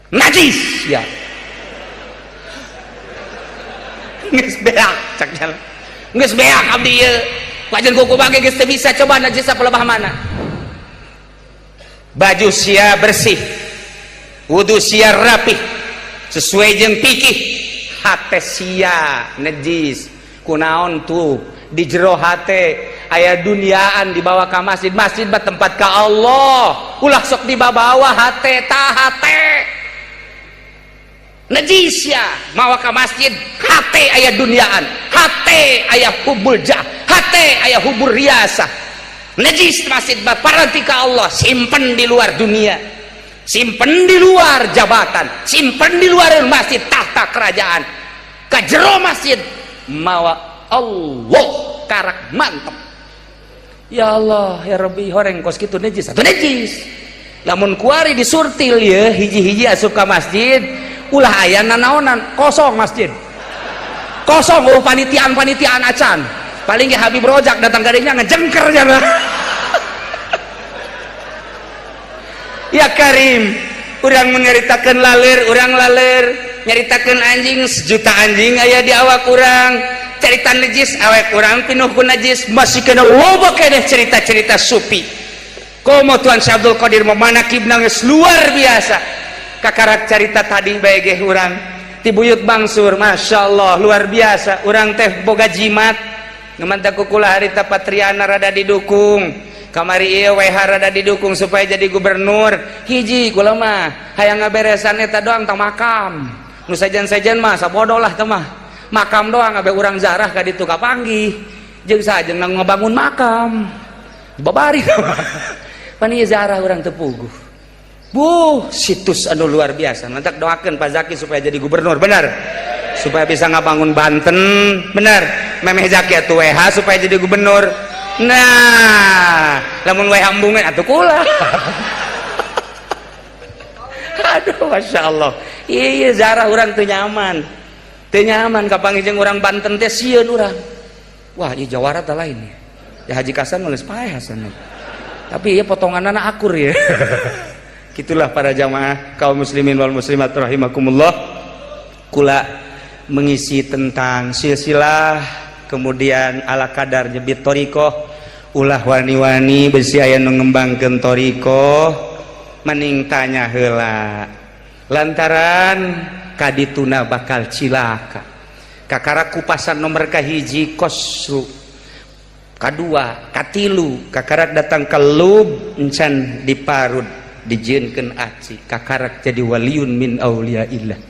Najis ya. Geus beak cak jalan. Geus beak abdi ieu. Wajan kuku bage geus teu bisa coba najis pelebah mana. Baju sia bersih. Wudu sia rapih. Sesuai jeung fikih. Hate sia najis. Kunaon tuh di jero hate aya duniaan dibawa ka masjid. Masjid mah tempat ka Allah. Ulah sok dibawa hate ta hate. Najis ya mawa ka masjid hate aya duniaan, hate aya hubul jah, hate aya hubur riasa. Najis masjid mah paranti ka Allah, simpen di luar dunia, simpen di luar jabatan, simpen di luar masjid tahta kerajaan. Ka jero masjid mawa Allah karak mantep. Ya Allah ya Rabbi, horeng kos kitu najis atuh najis. Lamun kuari disurtil ye hiji-hiji asup ka masjid ulah aya nanaonan, kosong masjid, kosong. Oh, panitiaan-panitiaan acan, paling ge Habib Rojak datang kadinya ngejengker jana. Ya Karim, urang menyeritakan laler, urang laler nyaritakeun anjing sejuta anjing aya di awak urang, cerita najis awak urang pinuh ku najis, masih kena loba keneh cerita-cerita sufi. Komo Tuan Syekh Abdul Qadir memanakib nangis luar biasa. Kakarak carita tadi bae ge urang ti Buyut Bangsur, Masya Allah luar biasa. Urang teh boga jimat ngemantak kukula harita Patriana rada didukung, kamari ieu WH rada didukung supaya jadi gubernur. Hiji kula mah hayang ngaberesan eta doang tah makam nu sejen-sejen mah sabodo lah teh mah, makam doang abe urang zarah ka ditu kapanggih jeung sajen ngebangun makam babari. Pan ieu zarah urang teu puguh. Buh, situs anu luar biasa. Mantak doakan Pak Zaki supaya jadi gubernur, benar. Supaya bisa ngabangun Banten, benar. Memeh Zaki atuh WH supaya jadi gubernur. Nah, lamun WH embungeun atuh kula. Aduh, Masya Allah. Iya, zarah urang teu nyaman. Teu nyaman kapanggih jeung urang Banten teh sieun urang. Wah, ieu Jawara teh lain ya. Ya Haji Kasan mah geus paeh Hasan. Tapi ieu potonganana akur ya. Itulah para jamaah kaum muslimin wal muslimat rahimakumullah. Kula mengisi tentang silsilah, kemudian ala kadar nyebit thoriqoh, ulah wani-wani besi aya nu ngembangkeun thoriqoh mending tanya heula, lantaran kadituna bakal cilaka. Kakara kupasan nomor kahiji kosru, kadua katilu, kakarak datang ke lub encan diparud dijieunkeun aci, kakarak jadi waliun min auliaillah.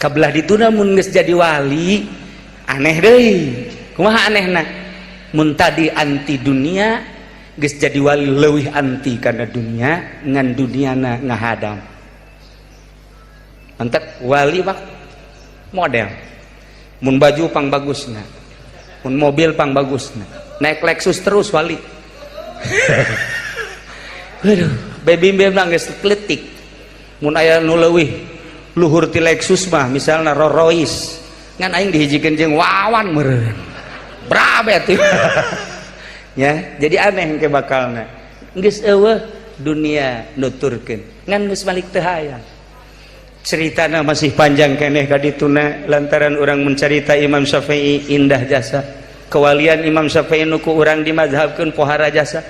Kabelah dituna mun geus jadi wali aneh deui. Kumaha anehna? Mun tadi anti dunia, geus jadi wali leuwih anti kana dunia, ngan duniana ngahadam. Mantap wali mah model mun baju pang bagusna, mun mobil pang bagusna, naik Lexus terus wali. Aduh, baby bim geus kletik. Mun aya nu leuwih luhur ti Lexus mah misalna Rolls Royce, ngan aing dihijikeun jeung Wawan meureun. Brabe tuh. Ya, jadi aneh engke bakalna. Geus eueuh dunia nuturkeun, ngan geus balik teu hayang. Ceritana masih panjang keneh ka dituna lantaran urang mencarita Imam Syafi'i indah jasa. Kewalian Imam Syafi'i nu ku urang dimazhabkeun pohara jasa.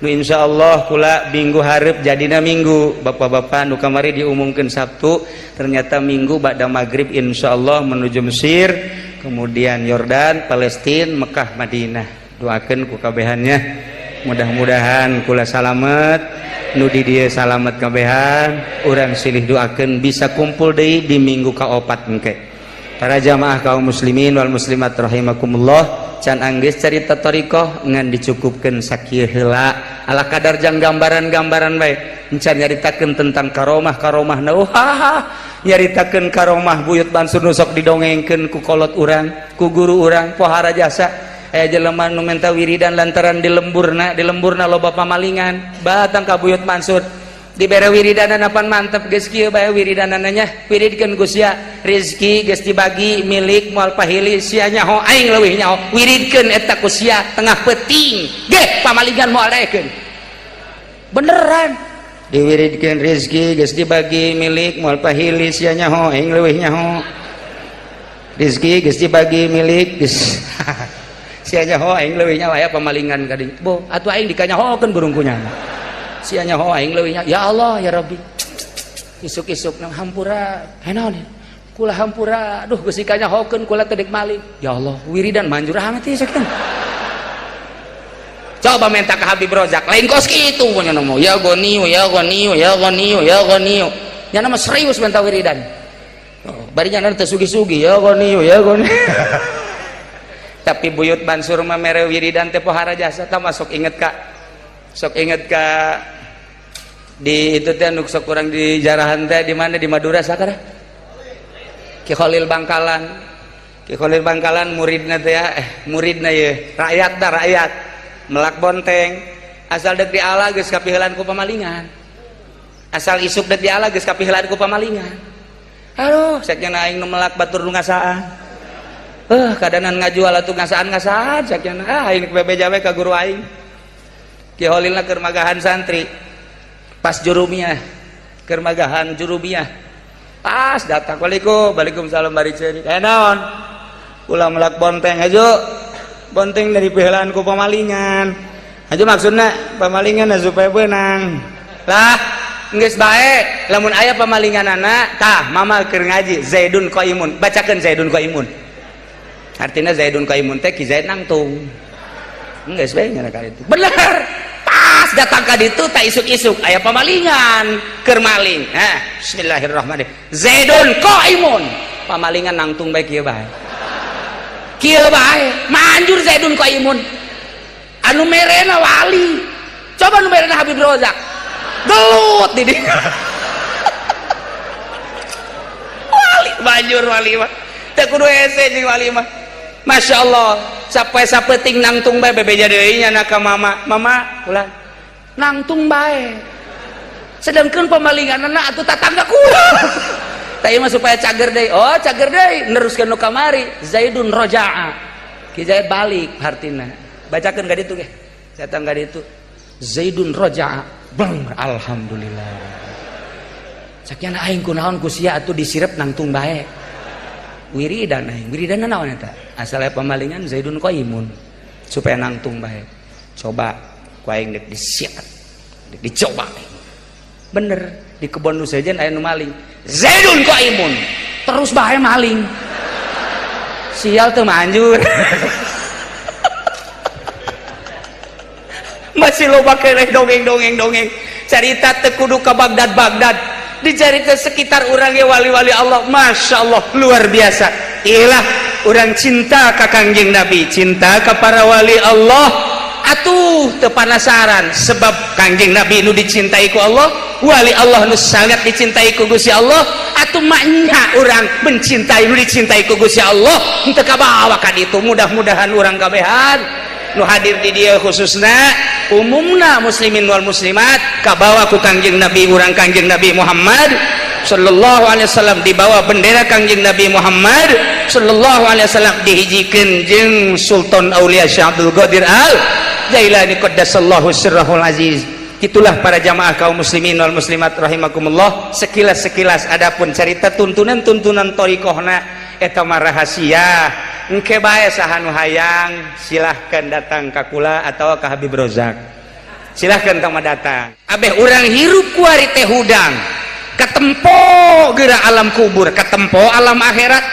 Nu insyaallah kula minggu hareup jadina minggu, bapak-bapak nu kamari diumumkeun Sabtu, ternyata minggu ba'da maghrib insyaallah menuju Mesir, kemudian Yordan, Palestina, Mekah, Madinah. Doakeun ku kabehannya, mudah-mudahan kula salamet, nu di dieu salamet kabehan, urang silih doakeun bisa kumpul deui di minggu kaopat engke. Para jamaah kaum muslimin wal muslimat rahimakumullah, can anggeus carita thoriqoh ngan dicukupkeun sakieu heula ala kadar jang gambaran-gambaran bae. Encan nyaritakeun tentang karomah-karomah na, nyaritakeun karomah Buyut Bansur nu sok didongengkeun ku kolot urang, ku guru urang pohara jasa. Aya jelema nu menta wiridan lantaran di lemburna loba pamalingan, batang ka Buyut Mansur dibere wiridanan apan mantep geus kieu bae wiridanana nya, wiridkeun ku sia rezeki geus dibagi milik moal pahili sia nyaho aing leuwih nyaho, wiridkeun eta ku sia tengah peuting ge pamalingan moal daekeun. Beneran Diwiridkeun rezeki geus dibagi milik moal pahili sia nyaho aing leuwih nyaho. Rezeki geus dibagi milik geus sia nyaho aing leuwih nyaho aya pamalingan ka dinya. Bo atuh aing dikanyahokeun burung kunyah. Sia nyaho aing leuwih nyaho. Ya Allah ya Rabbi. Isuk-isuk nang hampura. Naon kula hampura aduh geus dikanyahokeun kula teh dek maling. Ya Allah wiridan manjur amat ieu sakitu. Coba minta ke Habib Rozak lain kos kitu punya nama ya goniu ya goniu ya goniu ya goniu nya nama serius minta wiridan. Oh, barinya nanti sugi-sugi ya goniu ya goniu. Tapi Buyut Mansur mah mere wiridan teh pohara jasa tah masuk inget ka sok inget ka di itu teh nu sok kurang di jarahan teh di mana di Madura sakara Ki Khalil Bangkalan. Ki Khalil Bangkalan muridna teh ya, muridna ye rakyat dah rakyat melak bonteng asal dek diala geus kapiheulan ku pamalingan asal isuk dek diala geus kapiheulan ku pamalingan. Aduh sakjana aing nu melak batur nu ngasaan kadanan ngajual atuh ngasaan-ngasaan sakjana ah aing bebeja we ka guru aing. Ki Khalilna keur magahan santri pas jurumiyah keur magahan jurumiyah pas datang waalaikum waalaikumsalam bari ceurik naon kula melak bonteng aja bonteng dari piheulaan ku pamalingan aja maksudna pamalingan supaya benang lah geus bae lamun aya pamalinganana tah mama keur ngaji Zaidun qaimun bacakeun Zaidun qaimun artinya Zaidun qaimun teh Ki Zaid nangtung geus bae nya ka itu bener pas datang ka ditu tak isuk-isuk aya pamalingan keur maling. Hah bismillahirrahmanirrahim Zaidun qaimun pamalingan nangtung bae kieu bae kieu bae manjur Zaidun qaimun anu merena wali coba nu merena Habib Rozak gelut di dinya wali manjur wali mah teu kudu hese jeung wali mah. Masya Allah sampai sapeting nangtung bae bebeja deui nya ka mama mama ulah nangtung bae sedangkan pemalinganna atuh tatangga kula. Tapi mah supaya cager deui oh cager deui neruskeun nu kamari Zaidun roja'a Ki Zaid balik hartina bacakeun ka ditu ge datang ka ditu Zaidun roja'a bang alhamdulillah sakian aing kunaon ku sia atuh disirep nangtung bae wiridan aing wiridan naon eta asal aya pamalingan Zaidun qaimun supaya nangtung bae coba ku aing deuk disiap deuk dicoba bener di kebon nu sejen aya nu maling Zaidun qaimun terus bae maling sial teu manjur. Masih loba keneh dongeng-dongeng-dongeng carita teu kudu ka Baghdad-Baghdad dicarita sekitar urang ge wali-wali Allah Masya Allah luar biasa. Ilah urang cinta ka Kangjeng Nabi cinta ka para wali Allah atuh teu panasaran sebab Kangjeng Nabi nu dicintai ku Allah wali Allah nu sangat dicintai ku Gusti Allah atuh maknya urang mencintai nu dicintai ku Gusti Allah henteu kabawa ka ditu. Mudah-mudahan urang kabehan nu hadir di dieu khususna umumna muslimin wal muslimat kabawa ku Kangjeng Nabi urang Kangjeng Nabi Muhammad sallallahu alaihi wasallam dibawa bendera Kangjeng Nabi Muhammad sallallahu alaihi wasallam dihijikeun jeung Sultan Aulia Syekh Abdul Qadir Al Jailani qaddasallahu sirrahul aziz. Itulah para jamaah kaum muslimin wal muslimat rahimakumullah sekilas-sekilas adapun cerita tuntunan-tuntunan thariqahna eta mah rahasia engke bae saha nu hayang silahkan datang ka kula atau ka Habib Rozak silahkan tama datang abeh urang hirup kuari teh hudang katempo geura alam kubur katempo alam akhirat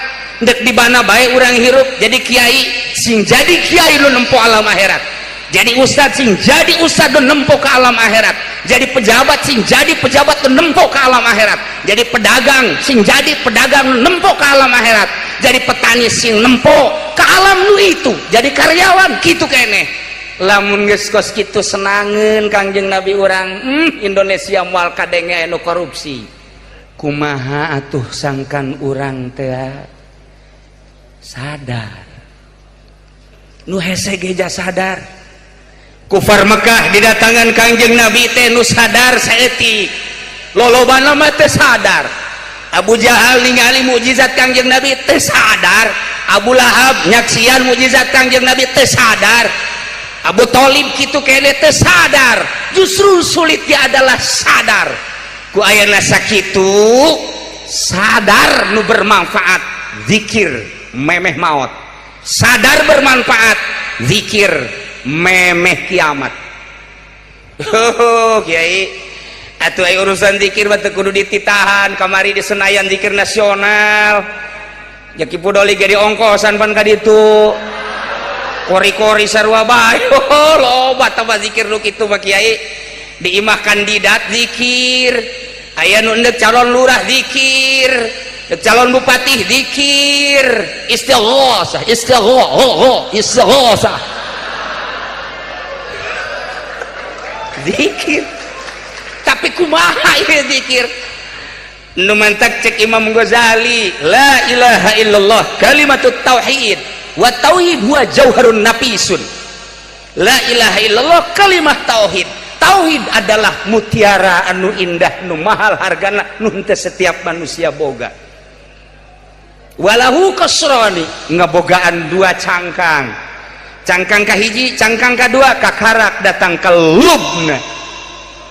dek di mana bae urang hirup jadi kiai sing jadi kiai lu nempo alam akhirat jadi ustad sing jadi ustad lu nempo ke alam akhirat jadi pejabat sing jadi pejabat lu nempo ke alam akhirat jadi pedagang sing jadi pedagang lu nempo ke alam akhirat jadi petani sing nempo ke alam nu itu jadi karyawan kitu keneh lamun geus kos kitu senangeun Kangjeng Nabi urang Indonesia moal kadenge anu korupsi kumaha atuh sangkan urang teh sadar nu hese ge sadar kufar Mekah didatangan Kangjeng Nabi teh nu sadar saeutik lolobana mah teh sadar Abu Jahal ningali mukjizat Kangjeng Nabi teh sadar Abu Lahab nyaksian mukjizat Kangjeng Nabi teh sadar Abu Thalib kitu kene teu sadar. Justru sulitnya adalah sadar. Ku ayana sakitu sadar nu bermanfaat zikir memeh maot. Sadar bermanfaat zikir memeh kiamat. Oh, kiai atuh aya urusan zikir mah teu kudu dititahan. Kamari di Senayan zikir nasional. Ya Ki Pudoli ge diongkosan pan ka ditu. Kori-kori sarua bae. Oh, loba tambah zikir nu kitu mah kiai. Di imah kandidat zikir, aya nu endek calon lurah zikir, endek calon bupati zikir, istighosah, istighosah, istighosah. Zikir. Tapi kumaha ieu zikir? Nu mantak cek Imam Ghazali, la ilaha illallah kalimatut tauhid wa tauhid huwa jauharun nafisun. La ilaha illallah kalimah tauhid. Tauhid adalah mutiara anu indah, nu mahal hargana, nu henteu setiap manusia boga. Walahu kasrani, ngebogaan dua cangkang. Cangkang kahiji, cangkang kadua, kakarak datang ke lubna.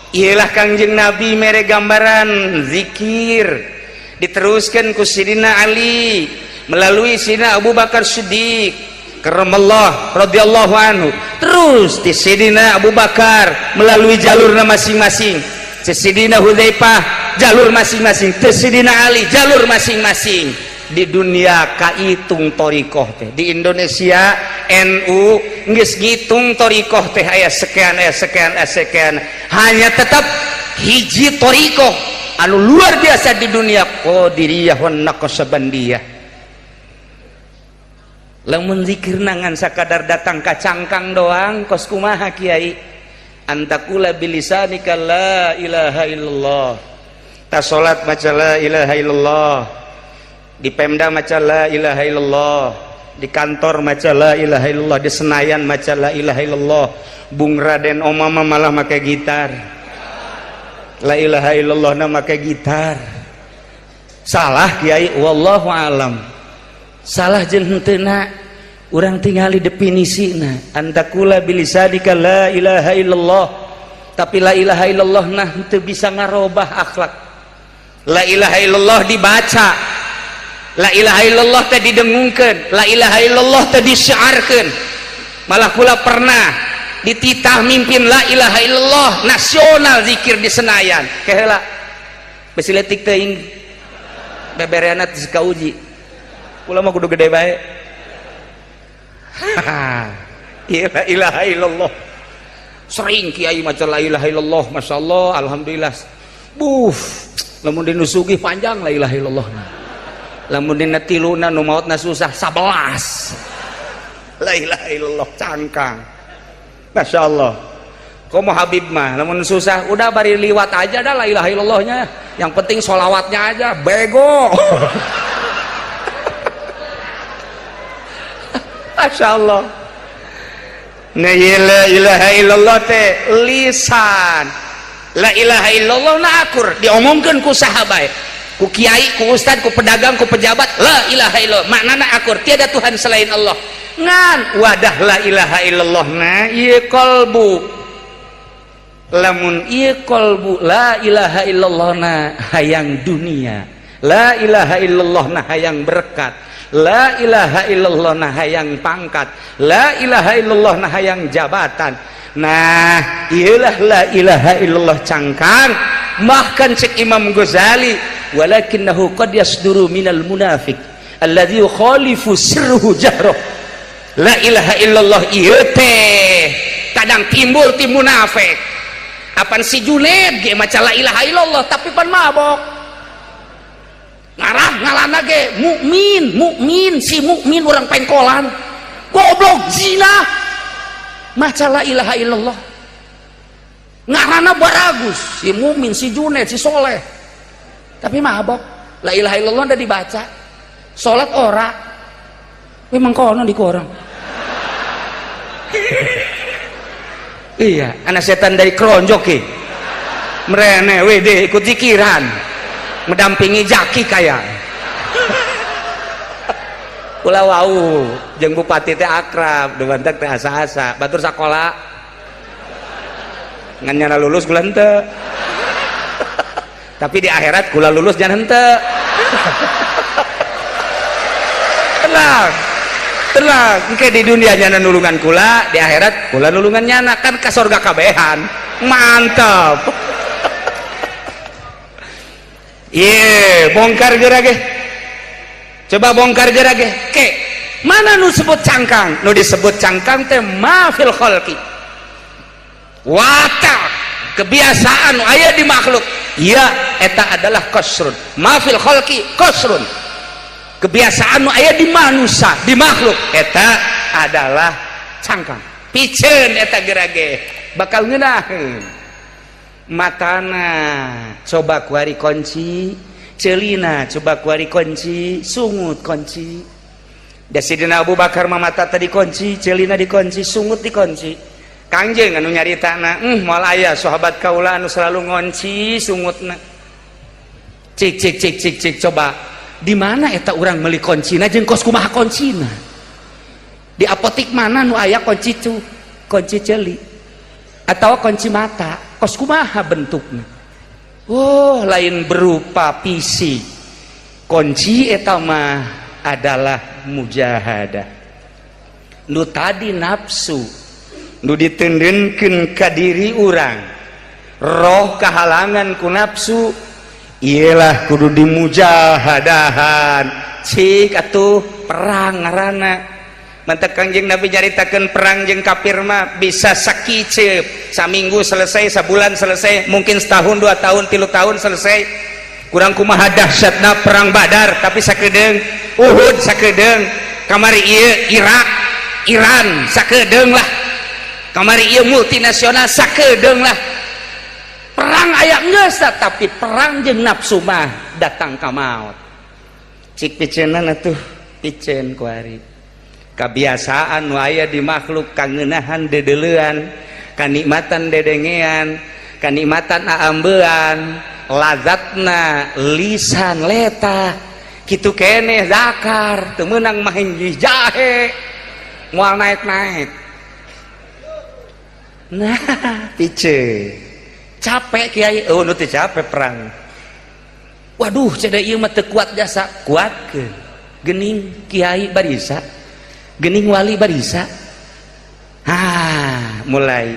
Iyalah Kangjeng Nabi mere gambaran zikir diteruskan ku Sidina Ali melalui Sidina Abu Bakar Siddiq karamallah radhiyallahu anhu, terus di Sidina Abu Bakar melalui jalurna masing-masing, Sidina Hudzaifah jalur masing-masing, Sidina Ali jalur masing-masing. Di dunia kaitung thoriqoh teh, di Indonesia NU geus ngitung thoriqoh teh aya sekian, aya sekian, aya sekian. Hanya tetap hiji thoriqoh anu luar biasa di dunia, Qadiriyah wan Naqsabandiyah. Lamun zikir ngan sakadar datang ka cangkang doang kos kumaha kiai? Antakula bilisanika la ilaha illallah. Ta salat maca la ilaha illallah, di Pemda maca la ilaha illallah, di kantor maca la ilaha illallah, di Senayan maca la ilaha illallah. Bung Raden Omama malah make gitar, la ilaha illallah na make gitar. Salah kiai? Wallahu alam. Salah jeung henteu na urang tingali definisina. Antakula bilisanika la ilaha illallah, tapi la ilaha illallah nah henteu bisa ngarobah akhlak. La ilaha illallah dibaca, la ilaha illallah teh didengungkeun, la ilaha illallah teh disiarkeun. Malah kula pernah dititah mimpin la ilaha illallah nasional zikir di Senayan. Keheula besi leutik teuing bebereana teu kauji. Kula mah kudu gede bae. La ilaha illallah. Sering kiai maca la ilaha illallah, masyaallah, alhamdulillah. Buh, lamun dinu sugih panjang la ilaha illallah. Lamun dina tiluna nu maotna susah 11. La ilaha illallah cangkang. Masya Allah. Komo Habib mah lamun susah udah bari liwat aja dah la ilaha illallahnya. Yang penting sholawatnya aja, bego. Masya Allah. Nah, la ilaha illallah teh lisan. La ilaha illallah na akur diomongkeun ku saha bae, ku kiai, ku ustad, ku pedagang, ku pejabat. La ilaha illallah maknana akur, tiada Tuhan selain Allah. Ngan wadah la ilaha illallah na ieu qalbu. Lamun ieu qalbu la ilaha illallah na hayang dunia, la ilaha illallah na hayang berkat, la ilaha illallah na hayang pangkat, la ilaha illallah na hayang jabatan. Nah, iyalah la ilaha illallah cangkang. Bahkan cek Imam Ghazali, walakinnahu qad yasduru minal munafiq alladzi yukhalifu sirruhu jahroh. La ilaha illallah ieu teh kadang timbul ti munafik. Apan si Juned ge maca la ilaha illallah tapi pan mabok. Ngarah ngalana ge mukmin, mukmin si mukmin orang pengkolan. Goblok zina. Maca la ilaha illallah. Ngarana baragus si mukmin, si Juned, si soleh. Tapi mabok. La ilaha illallah udah dibaca. Salat ora. Memang kono di korang. Iya, anak setan dari keronjok ki. Merene wede ikut zikiran. Mendampingi jaki kaya. Ulah wau jeung bupati teh akrab, debantak teh asa-asa, batur sakola. Ngan nyana lulus kula henteu. Tapi di akhirat kula lulus jangan henteu. Tenang. Tenang, engke di dunia nyana nulungan kula, di akhirat kula nulungan nyana, kan ka sorga kabehan. Mantap. Ye, bongkar geura ge. Coba bongkar geura ge. Ke, mana nu sebut cangkang? Nu disebut cangkang teh ma fil khalqi. Watak, kebiasaan nu aya di makhluk. Iya, eta adalah qasrun. Ma fil khalqi qasrun. Kebiasaan nu aya di manusia, di makhluk eta adalah cangkang. Piceun eta geura ge, bakal ngeunaheun. Matana coba kuari kunci, celina coba kuari kunci, sungut kunci. Da Sidina Abu Bakar mah mata tadi kunci, celina dikunci, sungut dikunci. Kangjeng anu nyaritana, moal aya sahabat kaula anu selalu ngonci sungutna. Cik cik cik cik cik, coba di mana eta urang meuli kuncina jeung kos kumaha kuncina? Di apotik mana nu aya kunci cu, kunci celi atau kunci mata? Kos kumaha bentukna? Oh, lain berupa fisik. Kunci eta mah adalah mujahadah. Nu tadi nafsu nu ditendenkeun ka diri urang, roh kahalangan ku nafsu, iyalah kudu dimujahadahan. Cik atuh perang ngaranna. Mantak Kangjeng Nabi nyaritakeun perang jeung kafir mah bisa sakiceup, saminggu selesai, sabulan selesai, mungkin setahun, 2 tahun, 3 tahun selesai. Kurang kumaha dahsyatna perang Badar, tapi sakedeung Uhud sakedeung, kamari ieu Irak, Iran sakedeung lah, kamari ieu multinasional sakedeung lah. Perang aya geus, tapi perang jeung nafsu mah datang ka maut. Cik piceunan atuh, piceun kuari. Kebiasaan nu aya di makhluk kangenahan dedeleuan, kanikmatan dedengean, kanikmatan aambean, lazatna lisan leta, kitu keneh zakar, teu meunang mah jahe, moal naik-naik. Nah, piceun. Capek kiai, oh nu teu capek perang. Waduh, ceda ieu mah teu kuat jasa, kuatkeun. Geuning kiai barisa, gening wali barisa. Ah, mulai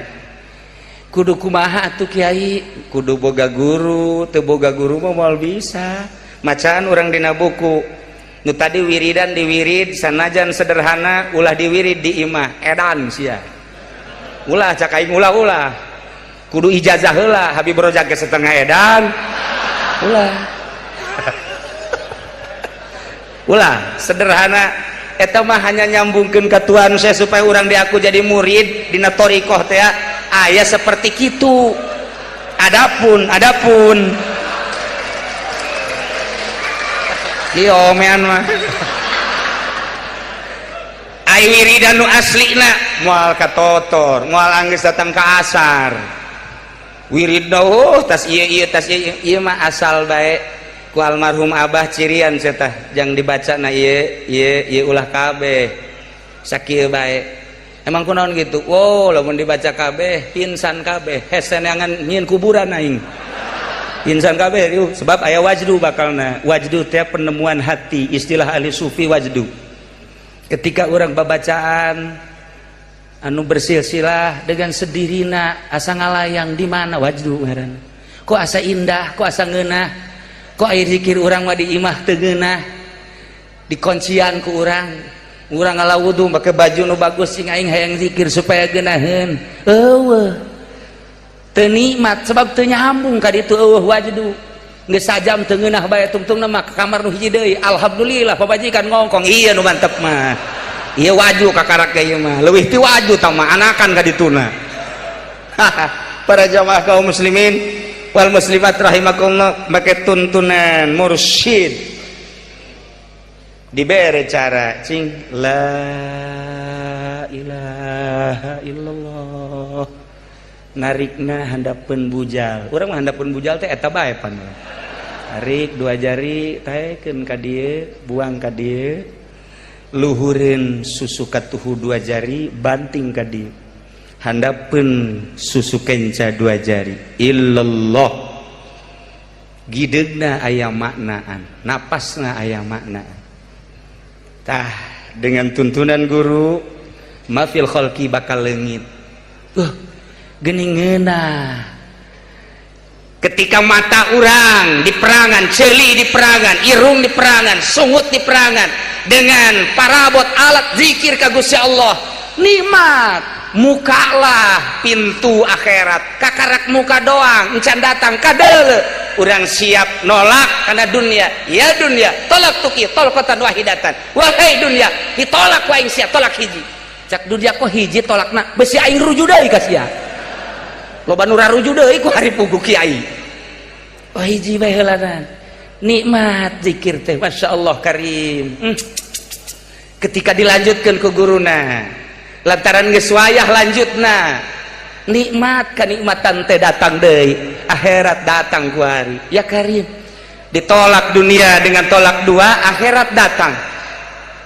kudu kumaha atuh kiai, kudu boga guru, teu boga guru mah moal bisa. Macaan urang dina buku nu tadi wiridan diwirid sanajan sederhana, ulah diwirid di imah edan sia. Ulah cak aing, ulah-ulah. Kudu ijazah heula, Habib Rojak ge setengah edan. Ulah. Ulah sederhana eta mah hanya nyambungkeun ka Tuhan saya supaya urang diaku jadi murid dina thariqah teh aya seperti kitu. Adapun ieu omean mah ai wiridan nu aslina moal katotor, moal anggeus datang ka asar. Wiridna oh tas ieu ieu tas ieu ieu mah asal bae. Ku almarhum abah cirian setah jang dibaca na ieu ieu ieu ulah kabeh sakieu bae. Emang kunaon gitu? Wow, lamun dibaca kabeh pingsan kabeh, hese neangan nyieun kuburan aing. Pingsan kabeh riuh sebab aya wajdu bakalna. Wajdu teh penemuan hati, istilah ahli sufi wajdu. Ketika orang babacaan anu bersilsilah dengan sedirina asa ngalayang di mana wajdu ngaranna. Kok asa indah, kok asa ngeunah, kok air zikir urang mah di imah teu ngeunah, dikoncian ku urang, urang ngala wudu make baju nu bagus sing aing hayang zikir supaya geunaheun. Eueuh teu nikmat sebab teu nyambung ka ditu, eueuh wajdu. Geus sajam teu ngeunah bae, tungtungna mah ka kamar nu hiji deui. Alhamdulillah pamajikan ngongkong, iya nu mantep mah. Ieu waju kakarak ge ieu mah, leuwih ti waju tah mah anakan ka dituna. Para jamaah kaum muslimin wal muslimat rahimakumullah, make tuntunan mursyid dibere cara cing la ilaha illallah, narikna handapeun bujal. Urang mah handapeun bujal teh eta bae pan. Tarik dua jari, taekeun ka dieu, buang ka dieu. Luhureun susu katuhu dua jari, banting ka dieu, handapeun susu kenca dua jari. Illallah, gidegna aya maknaan, napasna aya maknaan. Tah, dengan tuntunan guru, mafil kholqi bakal leungit. Geuning ngeunah ketika mata urang diperangan, ceuli diperangan, irung diperangan, sungut diperangan dengan parabot alat zikir ka Gusti Allah. Nikmat, mukalah pintu akhirat. Kakarak muka doang, encan datang kadele. Urang siap nolak karena dunia. Ya dunia, tolaqtuki tolqatan wahidatan. Wahai dunia, ditolak ku aing sia tolak hiji. Cak dunia, kok hiji tolakna? Besi aing ruju deui ka sia. Loba nu raruju deui ku hari pugu kiai. Oh, hiji bae heulanan. Nikmat zikir teh, Masya Allah karim. Ketika dilanjutkan ke guruna, lantaran geus wayah lanjutna, nikmat kenikmatan teh datang deui, akhirat datang ku hari. Ya karim, ditolak dunia dengan tolak dua, akhirat datang.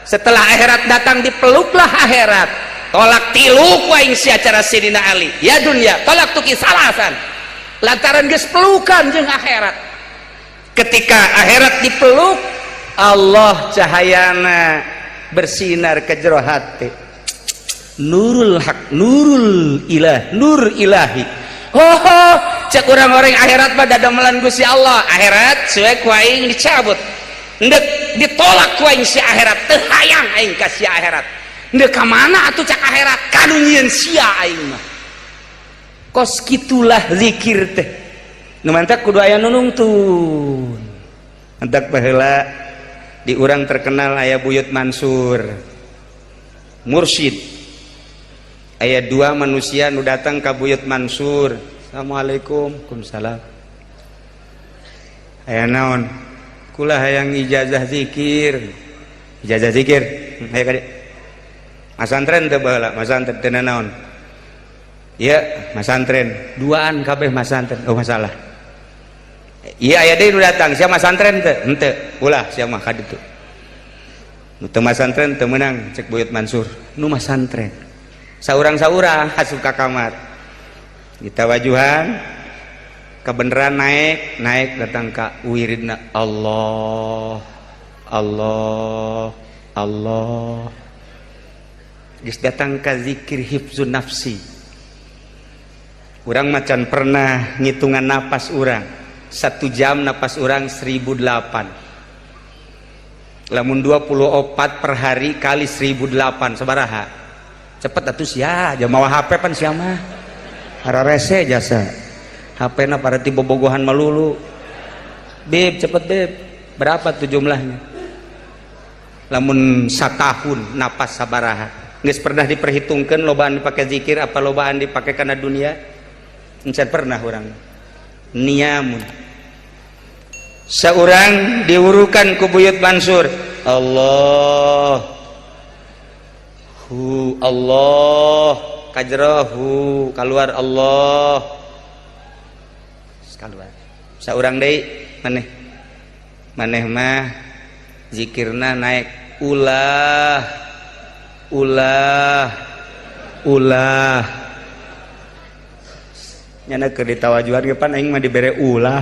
Setelah akhirat datang, dipeluklah akhirat. Tolak tilu ku aing sia cara Sidina Ali. Ya dunia, tolaqtuki salasan. Lantaran geus pelukan jeung akhirat, ketika akhirat dipeluk Allah, cahayana bersinar ke jero hati, nurul haq, nurul ilah, nur ilahi. Oh, cek orang-orang, akhirat mah dadamelan Gusti Allah. Akhirat suwe ku aing dicabut. Ndek ditolak ku aing si akhirat, teu hayang aing ka si akhirat. Ndek ka mana atuh? Cak akhirat, kanu nyieun sia aing mah. Kos kitulah zikir teh. Nu mantak kudu aya nu nungtun. Mantak baheula di urang terkenal aya Buyut Mansur, mursyid. Aya dua manusia nu datang ka Buyut Mansur. Assalamualaikum. Waalaikumsalam. Aya naon? Kula hayang ijazah zikir. Ijazah zikir, aya ka dieu. Masantren teu baheula? Masantren teu naon? Iya, masantren. Duaan kabeh masantren. Oh, masalah. Iya, aya deui nu datang. Sia masantren teu? Henteu. Ulah sia mah ka ditu. Nu teu masantren teu meunang, cek Buyut Mansur. Nu masantren saurang-saurang asup ka kamar. Kita wajuhan kebenaran, naik naik, datang ka wiridna Allah, Allah, Allah. Geus datang ka zikir hifzun nafsi. Urang macan pernah ngitungan napas urang. Satu jam napas urang 1008. Lamun 24 per hari kali 1008 sabaraha? Cepet atuh sia, jam mawa HP pan sia mah. Hararese jasa. HP na parati bobogohan melulu. Beb, cepet beb. Berapa tuh jumlahnya? Lamun satahun napas sabaraha? Geus pernah diperhitungkan lobaan dipakai zikir apa lobaan dipakai karena dunia? Encan pernah orang. Niamun. Seorang diurukan ku Buyut Mansur. Allah hu Allah, kajrohu keluar, Allah keluar. Seorang deui, maneh maneh mah zikirna naik ulah ulah ulah. Nyana keur ditawajuhan ge pan aing mah dibere ulah.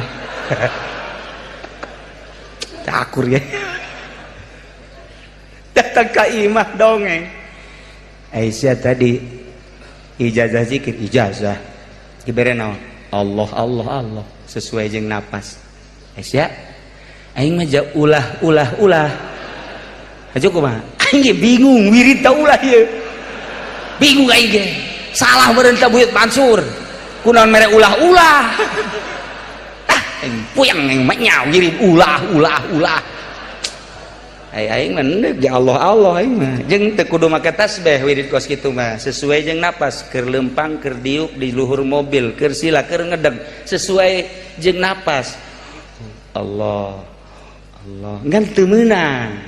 Cakur ya. Datang ka imah dongeng. Aisyah tadi ijazah zikir, ijazah dibere naon? Allah, Allah, Allah, sesuai jeung napas. Aisyah, aing mah ulah ulah ulah aja, kumaha? Aing ge bingung wirid ta ulah ieu, bingung aing ge. Salah meureun ta Buyut Mansur, kunaon mere ulah-ulah? Ah, aing puyeng, aing mah nya wirid ulah ulah ulah. Ai aing mah endek ya Allah, Allah. Aing mah jeung teu kudu make tasbih wirid kos kitu mah, sesuai jeung napas, keur leumpang, keur diuk di luhur mobil, keur sila, keur ngedeg, sesuai jeung napas, Allah, Allah. Ngan teu meunang,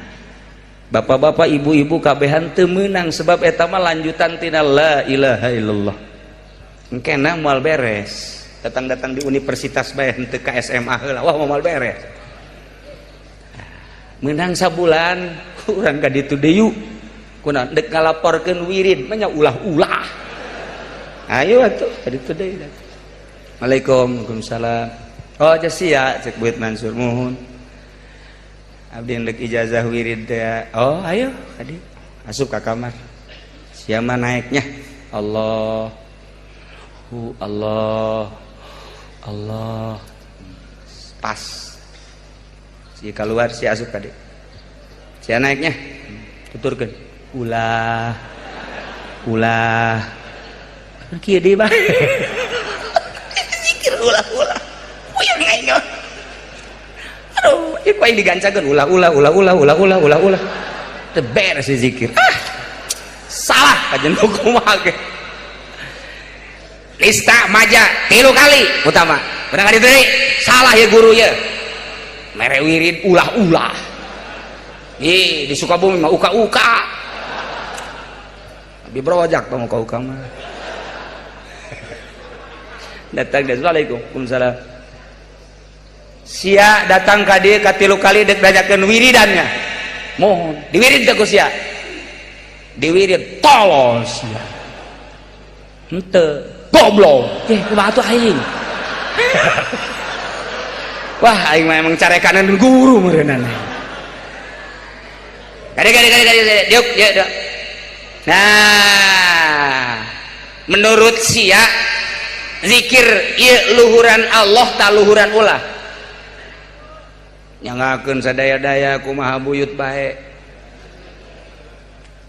bapak-bapak, ibu-ibu, kabehan teu meunang, sebab eta mah lanjutan tina la ilaha illallah. Engkena moal beres. Datang-datang di universitas bae, henteu ka SMA heula, wah, moal beres. Menang sabulan. Urang ka ditu deui kunaon dek ngalaporkeun wirid mah nya ulah-ulah. Ayo atuh ka ditu deui. Assalamualaikum. Waalaikumsalam. Oh sia cek Buyut Mansur muhun. Abdi ndek ijazah wirid teh. Oh ayo ka dieu. Asup ka kamar. Sia mah naeknya. Allah hu Allah Allah pas. Si keluar si asup ka dieu. Sia naeknya. Tuturkeun. Ulah ulah. Kieu deui bae. Zikir ulah-ulah. Puyeng aing. Aduh, ieu ku aing digancakeun ulah ulah ulah ulah ulah ulah ulah ulah. Teu beres si zikir. Ah. Salah kajian kumaha ge. Nista maja 3 kali utama. Bener ka ditu deui? Salah ya guru ya. Mere wirid ulah-ulah. Ih, di Sukabumi mah uka-uka. Abi brojak tong uka-uka mah. Datang dan assalamualaikum. Waalaikumsalam. Sia datang ka dieu ka 3 kali dek nanyakeun wiridannya. Mohon diwirid teh ku sia. Diwirid tolol sia. Henteu goblok. Eh kumaha atuh aing? Wah aing mah emang carekanan guru meureunana. Kade kade kade kade diuk ya diuk. Nah, menurut sia zikir ieu luhuran Allah ta luhuran ulah. Nyangakeun sadaya-daya kumaha buyut bae.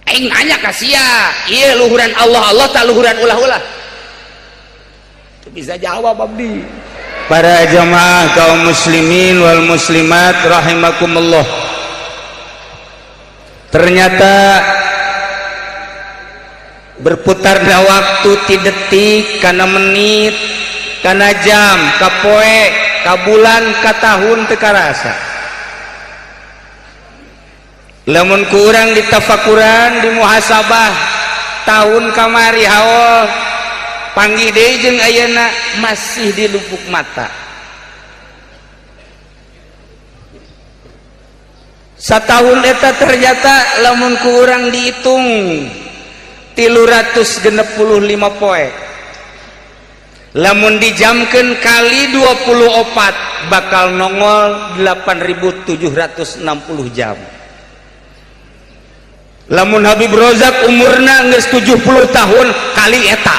Aing nanya ka sia, ieu luhuran Allah Allah ta luhuran ulah-ulah? Teu bisa jawab abdi. Para jamaah kaum muslimin wal muslimat rahimakumullah. Ternyata berputarnya waktu ti detik kana menit kana jam ka poe ka bulan ka tahun teu karasa. Lamun kurang ditafakuran di muhasabah tahun kamari haol panggih deui jeung ayeuna masih di lupuk mata. Satahun eta ternyata lamun kurang dihitung 365 poe. Lamun dijamkeun kali 24 bakal nongol 8.760 jam. Lamun Habib Rozak umurna geus 70 tahun kali eta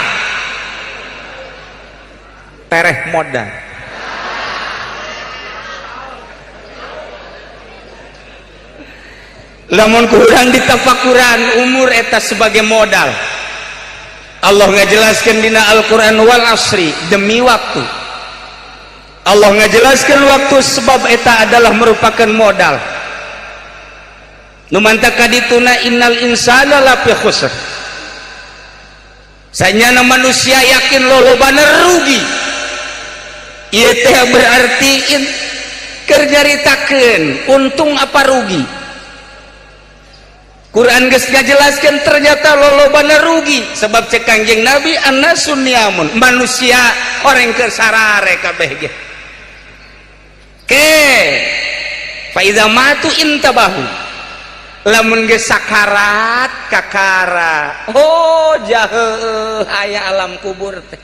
tereh modal. Lamun kurang ditafakuran umur eta sebagai modal. Allah ngajelaskeun dina Al-Qur'an wal asri, demi waktu. Allah ngajelaskeun waktu sebab eta adalah merupakan modal. Nu mantap kadituna innal insana lafi khusr. Sanyana manusia yakin lolobana rugi. Ieu teh berarti keur nyaritakeun untung apa rugi. Quran geus ngajelaskeun ternyata lolobana rugi sebab cek Kangjeng Nabi annasun niamun, manusia orang keur sarare kabeh ge. Ke fa iza matu intabahu, lamun geus sakarat kakara, oh jaheuh aya alam kubur teh.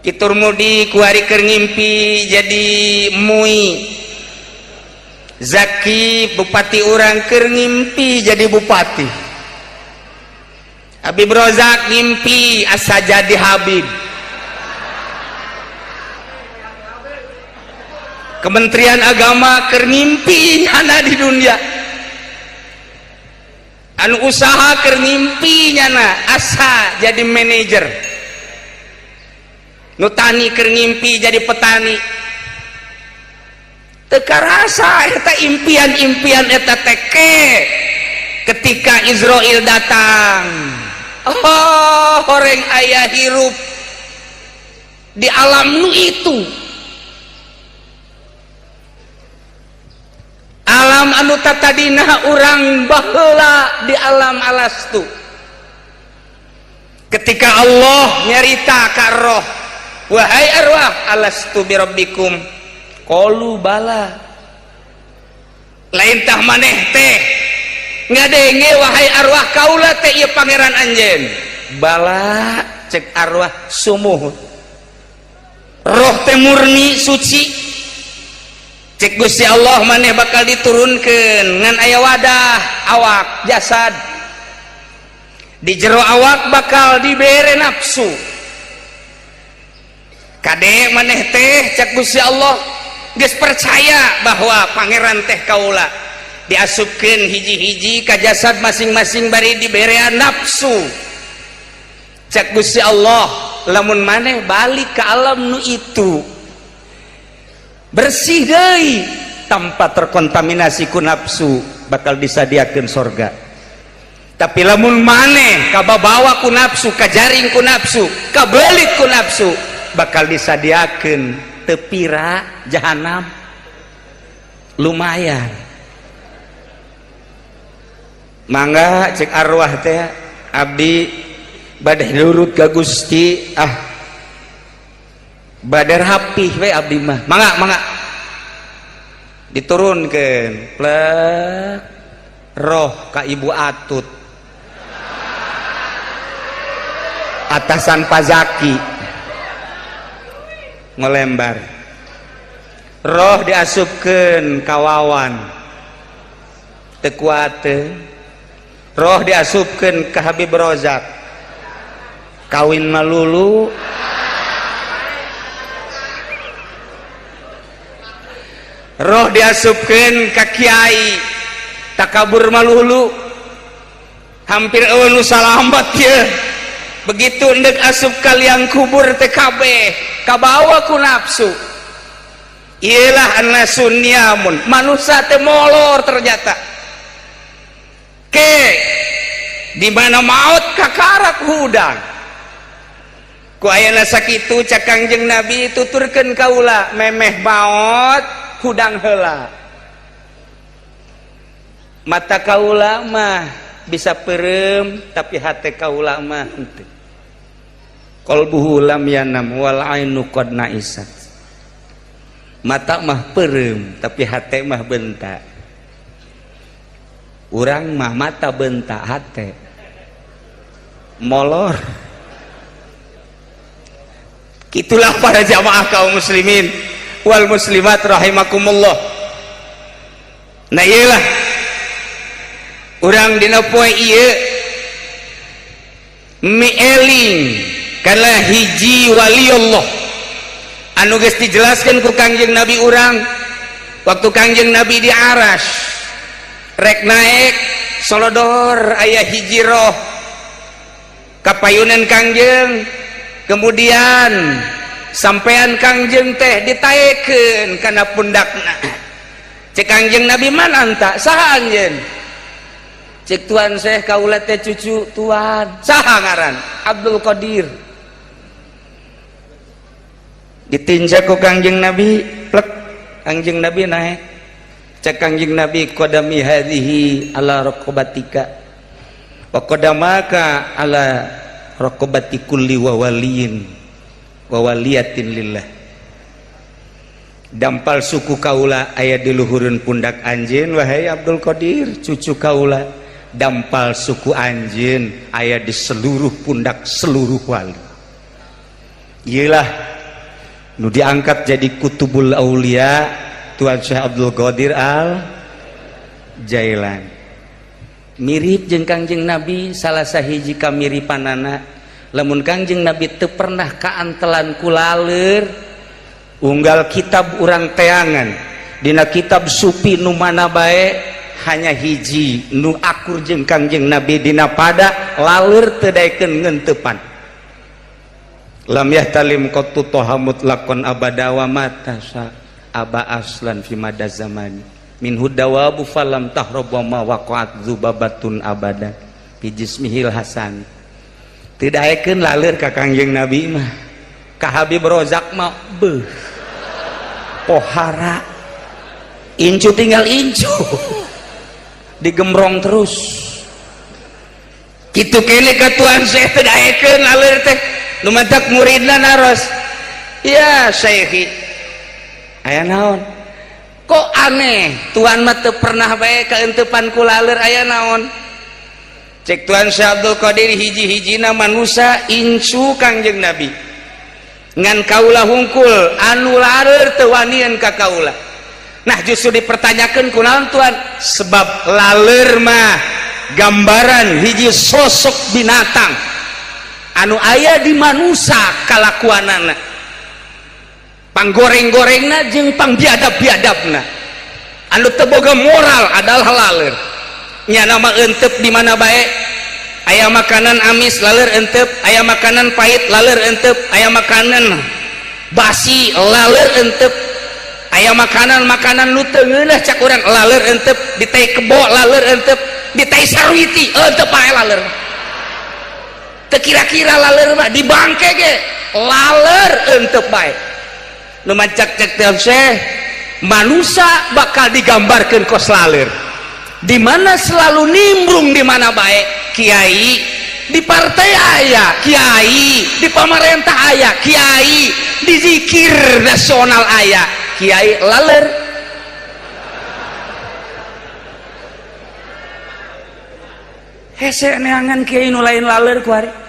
Kitur mudi kuari keur ngimpi jadi mui. Zaki bupati urang keur ngimpi jadi bupati. Habib Rozak ngimpi asa jadi Habib. Kementerian Agama keur ngimpi nyana di dunia. Anu usaha keur ngimpi nyana asa jadi manajer. Nu tani keur ngimpi jadi petani. Teu karasa eta impian-impian eta teke ketika Israel datang. Oh, horeng aya hirup di alam nu itu. Alam anu tatadina urang baheula di alam alastu. Ketika Allah nyarita ka roh, wahai arwah, alastu birabbikum? Qalu bala. Lain tah maneh teh ngadenge wahai arwah, kaula teh ieu pangeran anjeun. Bala, cek arwah, sumuh, roh teh murni suci. Cek Gusti Allah, maneh bakal diturunkan, ngan aya wadah awak, jasad. Di jero awak bakal dibere nafsu. Kade, maneh teh, cek Gusti Allah, geus percaya bahwa pangeran teh kaula. Diasupkeun hiji-hiji ka jasad masing-masing, bari diberean nafsu. Cek Gusti Allah, lamun maneh balik ke alam nu itu bersih deui tanpa terkontaminasi ku nafsu, bakal disadiakeun sorga. Tapi lamun maneh kababawa ku nafsu, kajaring ku nafsu, kabelit ku nafsu, bakal disadiakeun tepira jahanam. Lumayan. Mangga, cek arwah teh, abdi bade nurut ka Gusti, ah, bade rapih we abdi mah. Mangga, mangga. Diturunkan plek roh ka Ibu Atut, atasan Pazaki ngelembar. Roh diasupkeun ka Wawan, teu kuateun. Roh diasupkeun ka Habib Rozak, kawin malulu. Roh diasupkeun ka kiai, takabur malulu, hampir eueuh nu salamat ye. Begitu endek asup kaliang kubur, TKB kabawa ku nafsu. Iyalah, annasu niyamun, manusia teh molor ternyata. Ke di mana maut kakarak hudang ku ayana. Sakitu cak Kangjeng Nabi, tuturkeun kaula, memeh maot hudang heula. Mata kaula mah bisa perem, tapi hati kaula mah henteu. Qalbuhu lam yanam wal ainu qad naisat. Mata mah perem, tapi hati mah bentak. Urang mah mata bentak, hati molor. Itulah para jamaah kaum muslimin wal muslimat rahimakumullah. Nah, iyalah, urang dina poe ieu mieling kana hiji wali Allah anu geus dijelaskeun ku Kangjeng Nabi urang. Waktu Kangjeng Nabi di Aras rek naik, solodor aya hiji roh kapayunan Kangjeng, kemudian sampean Kangjeng teh ditaekeun kana pundakna. Cek Kangjeng Nabi, "Man anta? Saha anjeun?" Cek Tuan Syekh, "Kaula teh cucu tuan." "Saha ngaran?" "Abdul Qadir." Ditinjak ku Kangjeng Nabi, plek, Kangjeng Nabi naik. Cek Kangjeng Nabi, "Qadami hadhihi ala raqabatika wa qadamaka ala raqabati kulli wa waliyin wa waliyatin lillah." Dampal suku kaula aya di luhureun pundak anjeun, wahai Abdul Qadir, cucu kaula. Dampal suku anjeun aya di seluruh pundak seluruh wali. Iyalah nu diangkat jadi kutubul aulia, Tuan Syekh Abdul Qadir Al Jailan. Mirip jeung Kangjeng Nabi. Salah sahiji kamiripanana, lamun Kangjeng Nabi teu pernah kaantelan ku laleur. Unggal kitab urang teangan, dina kitab sufi nu mana bae, hanya hiji nu akur jeung Kangjeng Nabi dina pada laleur teu daekeun ngenteupan: lam yahtalim qattu toha mutlaqan abada wa mata aba aslan fi mada zamani minhu dawabu falam tahrab wa ma waqa'at dzubabatun abada fi jismihil hasan. Teu daekeun laleur ka Kangjeng Nabi mah. Ka Habib Rozak mah beuh, pohara, incu tinggal incu, digembrong terus. Kitu kene ka Tuan Syekh, teu daekeun laleur teh. Nu matak muridna naros, "Ya Syekhi, aya naon?" Kok aneh, Tuhan mah teu pernah bae kaentepan ku laleur, aya naon? Cek Tuan Syekh Abdul Qadir, hiji-hijina manusia incu Kangjeng Nabi, ngan kaula hungkul anu laleur teu wanian ka kaula. Nah, justru dipertanyakan kunaon Tuhan? Sebab laleur mah gambaran hiji sosok binatang anu aya di manusia, kalakuanana panggoreng-gorengna jeung pangbiadab-biadabna, anu teu boga moral adalah laleur. Nyana mah entep di mana bae. Aya makanan amis, laleur entep. Aya makanan pahit, laleur entep. Aya makanan basi, laleur entep. Aya makanan-makanan nu teu ngeunah cak urang, laleur entep. Di tai kebo, laleur entep. Di tai sarwiti, entep bae laleur. Teu kira-kira laleur mah, di bangke ge laleur entep bae. Nu mancak cek teh Syekh, manusia bakal digambarkan kos laler, di mana selalu nimbrung di mana bae. Kiai di partai aya, kiai di pamarentah aya, kiai di zikir nasional aya, kiai laler. Hese neangan kiai nu lain laler kuari.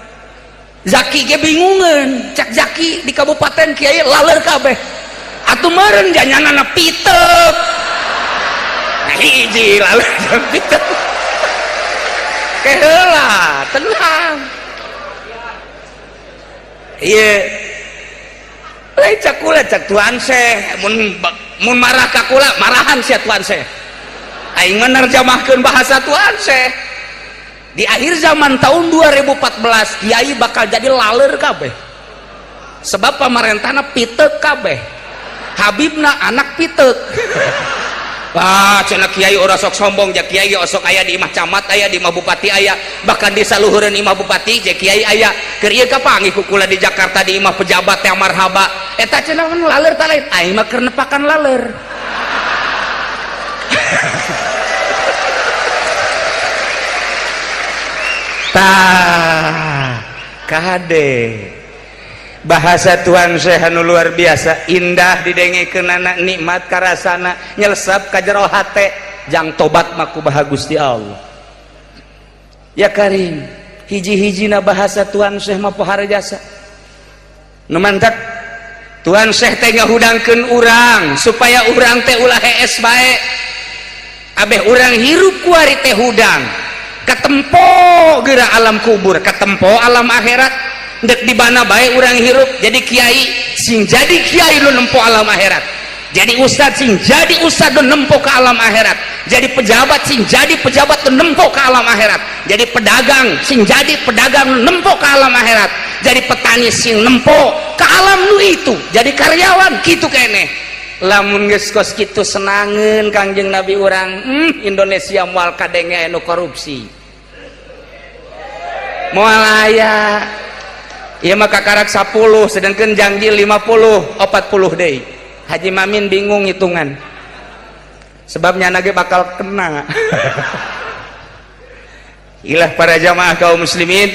Zaki ge bingungeun, cak Zaki di kabupaten kiai laler kabeh. Atuh meureun janyanana pitek. Nah, hiji laler pitek. Keheula, tenang. Ieu lain cak kula, cak Tuan Syekh, mun mun marah ka kula, marahan sia Tuan Syekh. Aing mah nerjemahkeun bahasa Tuan Syekh. Di akhir zaman tahun 2014 kiai bakal jadi laler kabeh, sebab pamarentahna pitek kabeh, Habibna anak pitek. Wah, cenah kiai ora sok sombong, ja kiai osok aya di imah camat, aya di imah bupati aya, bahkan di saluhureun imah bupati ja kiai aya. Keur ieu kapanggih ku kula di Jakarta di imah pejabat yang marhaba, eta cenah laler ta lain, aing mah keur nepakan laler. Tah, kade bahasa Tuhan Syekh anu luar biasa indah didengekeunana, nikmat karasana, nyelesap ka jero hate, jang tobat mah kumaha Gusti Allah. Ya Karim, hiji-hijina bahasa Tuhan Syekh mah pohara jasa. Nu mantak Tuhan Syekh teh ngahudangkeun urang supaya urang teh ulah hees bae. Abeh urang hirup kuari teh hudang. Katempo geura alam kubur, katempo alam akhirat. Dek di mana bae urang hirup, jadi kiai sing jadi kiai lu nempo alam akhirat, jadi ustad sing jadi ustad lu nempo ke alam akhirat, jadi pejabat sing jadi pejabat lu nempo ke alam akhirat, jadi pedagang sing jadi pedagang lu nempo ke alam akhirat, jadi petani sing nempo ke alam nu itu, jadi karyawan kitu keneh. Lamun geus kos kitu senangeun Kangjeng Nabi urang, Indonesia moal kadenge anu korupsi, moal aya. Ieu mah kakarak 10 sedangkan janji 50, 40 deui. Haji Mamin bingung hitungan, sebabnya nage bakal kena. Ilah para jamaah kaum muslimin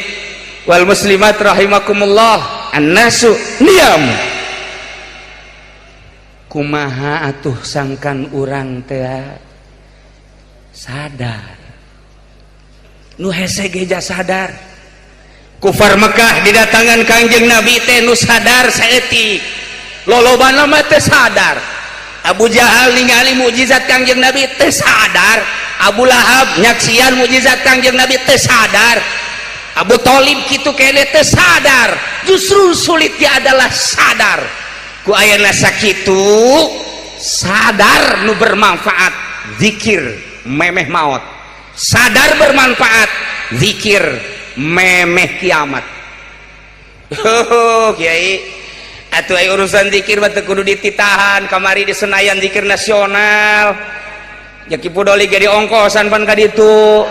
wal muslimat rahimakumullah, annasu niyam. Kumaha atuh sangkan urang teh sadar, nu hese ge sadar. Kufar Mekah didatangan Kangjeng Nabi teh nu sadar saeutik, lolobana mah teu sadar. Abu Jahal ningali mukjizat Kangjeng Nabi teu sadar, Abu Lahab nyaksian mukjizat Kangjeng Nabi teu sadar, Abu Thalib kitu kene teu sadar. Justru sulitnya adalah sadar. Ku ayana sakitu sadar nu bermanfaat zikir memeh maut, sadar bermanfaat zikir memeh kiamat. Oh kiai, atuh aya urusan zikir mah teu kudu dititahan. Kamari di Senayan zikir nasional, ya Ki Pudoli ge diongkosan pan ka ditu,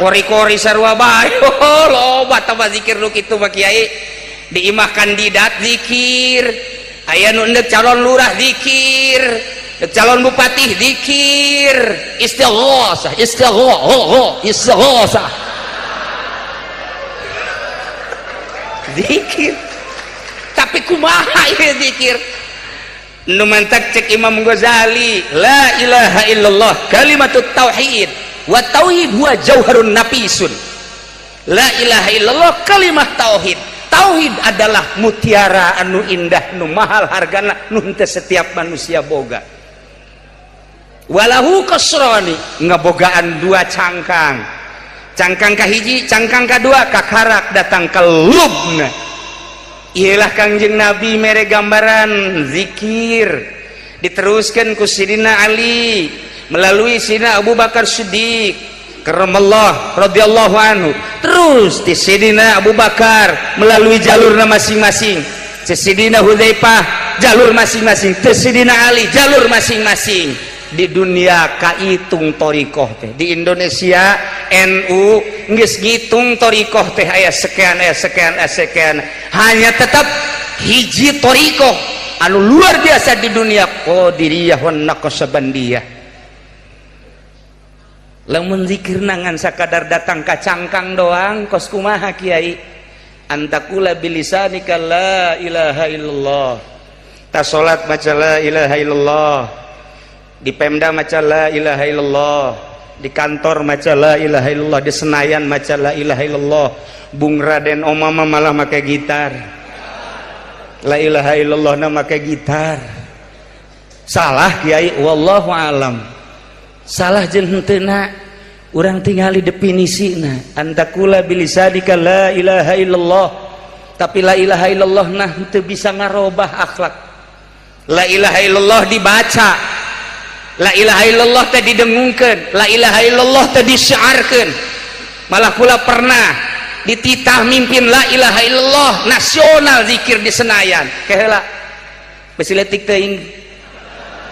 kori-kori sarua bae. Oh, loba tambah zikir nu kitu mah kiai. Di imah kandidat zikir, aya nu endek calon lurah zikir, dek calon bupati zikir, istighosah, istighosah, istighosah, zikir. Tapi kumaha ieu zikir? Nu mantak cek Imam Ghazali, la ilaha illallah kalimatut tauhid wa tauhid huwa jauharun nafisun. La ilaha illallah kalimah tauhid. Tauhid adalah mutiara anu indah, nu mahal hargana, nu henteu setiap manusia boga. Walahu kasroni, ngebogaan dua cangkang. Cangkang kahiji, cangkang kadua, kakarak datang ke lubna. Iyalah Kangjeng Nabi mere gambaran zikir diteruskan ku Sidina Ali melalui Sidina Abu Bakar Siddiq karramallah radhiyallahu anhu, terus di Sidina Abu Bakar melalui jalurna masing-masing, Sidina Hudzaifah jalur masing-masing, Sidina Ali jalur masing-masing. Di dunia kaitung thoriqoh teh, di Indonesia NU geus ngitung thoriqoh teh aya sekian, aya sekian, aya sekian. Hanya tetap hiji thoriqoh anu luar biasa di dunia, Qadiriyah wan Naqsabandiyah. Lamun zikir ngan sakadar datang ka cangkang doang, kos kumaha kiai? Antakula bilisanika la ilaha illallah, ta salat maca la ilaha illallah, di Pemda maca la ilaha illallah, di kantor maca la ilaha illallah, di Senayan maca la ilaha illallah. Bung Raden Omama malah make gitar, la ilaha illallah na make gitar. Salah kiai? Wallahu alam salah jeung henteu. Urang tingali definisina, antakula bilisanika la ilaha illallah, tapi la ilaha illallah nah henteu bisa ngarobah akhlak. La ilaha illallah dibaca, la ilaha illallah teh didengungkeun, la ilaha illallah teh disiarkeun. Malah kula pernah dititah mimpin la ilaha illallah nasional zikir di Senayan. Keheula besi leutik teuing,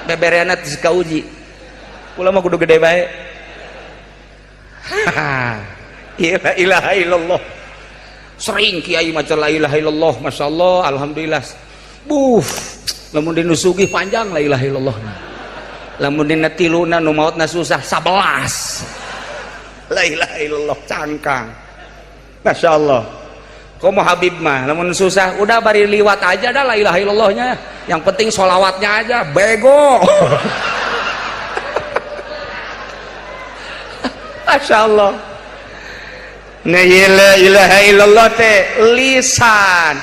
bebereana teu kauji. Kula mah kudu gede bae. La ilaha illallah sering kiai maca la ilaha illallah, masyaallah, alhamdulillah. Buh, lamun dinu sugih panjang la ilaha illallah, lamun dina tiluna nu maotna susah 11 la ilaha illallah cangkang, masya Allah. Komo Habib mah lamun susah udah bari liwat aja dah la ilaha illallahnya, yang penting solawatnya aja. Bego. Masya Allah. Nah, la ilaha illallah teh lisan,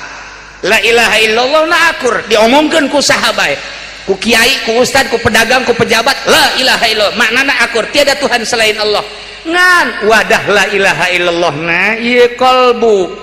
la ilaha illallah na akur diomongkeun ku sahabat, ku kiai, ku ustad, ku pedagang, ku pejabat. La ilaha illallah maknana akur, tiada Tuhan selain Allah. Ngan wadah la ilaha illallah na ieu kolbu.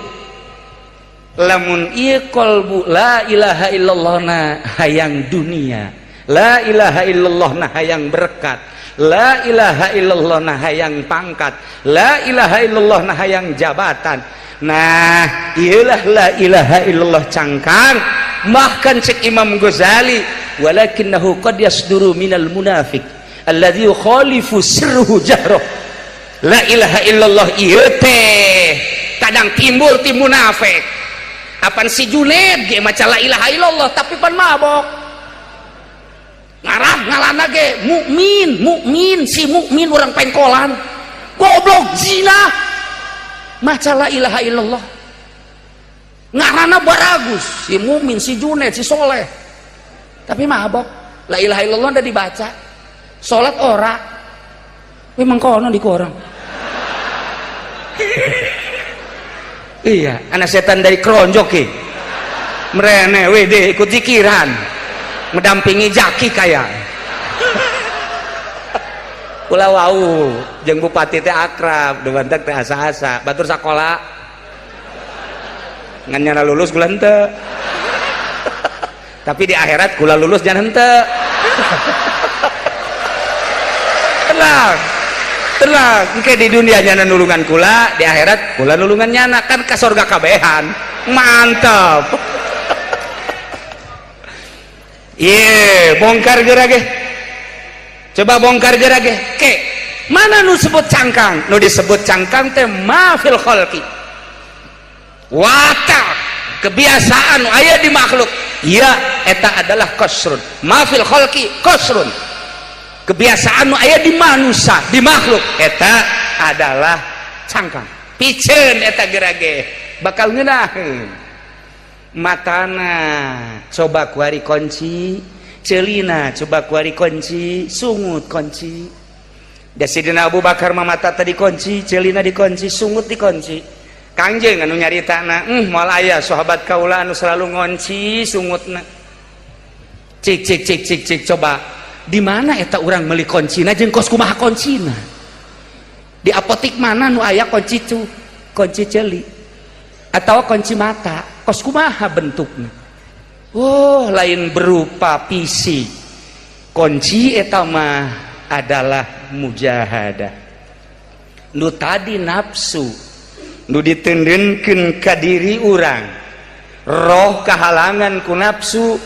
Lamun ieu kolbu la ilaha illallah na hayang dunia, la ilaha illallah na hayang berkat, la ilaha illallah na hayang pangkat, la ilaha illallah na hayang jabatan, nah iyalah la ilaha illallah cangkang. Bahkan cek Imam Ghazali, walakinnahu qad yasduru minal munafik alladzi yukhalifu sirruhu jahroh. La ilaha illallah ieu teh kadang timbul ti munafik. Apan si Juned ge maca la ilaha illallah tapi pan mabok, ngarah ngalana ge mukmin mukmin, si mukmin orang pengkolan goblok zina maca la ilaha illallah, ngarana baragus si mukmin, si Juned, si soleh, tapi mabok. La ilaha illallah udah dibaca, salat ora, memang kono di korang. Iya, anak setan dari keronjok ki merene wede ikut zikiran mendampingi jaki kaya kula wau jeung bupati teh akrab, debantak teh asa-asa batur sakola ngan nyana lulus kula henteu, tapi di akhirat kula lulus jangan henteu. Tenang tenang, engke di dunia nyana nulungan kula, di akhirat kula nulungan nyana, kan ka surga kabehan. Mantap. Ye, bongkar geura ge. Coba bongkar geura ge. Ke mana nu sebut cangkang? Nu disebut cangkang teh ma fil khalqi, watak kebiasaan nu aya di makhluk. Ya, eta adalah qasrun. Ma fil khalqi qasrun, kebiasaan nu aya di manusia, di makhluk, eta adalah cangkang. Piceun eta geura ge bakal ngeunaheun matana. Coba kuari kunci, Ceulina coba kuari kunci, sungut kunci. Da Sidina Abu Bakar mah mata tadi kunci, ceulina dikunci, sungut dikunci. Kangjeng anu nyaritana, moal aya sahabat kaula anu selalu ngonci sungutna. Cik cik cik cik cik, coba di mana eta urang meuli kuncina jeung kos kumaha kuncina? Di apotik mana nu aya kunci cu, kunci ceuli atau kunci mata, kos kumaha bentukna? Oh, lain berupa fisik. Kunci eta mah adalah mujahadah. Nu tadi nafsu nu ditendenkeun ka diri urang, roh kahalangan ku nafsu,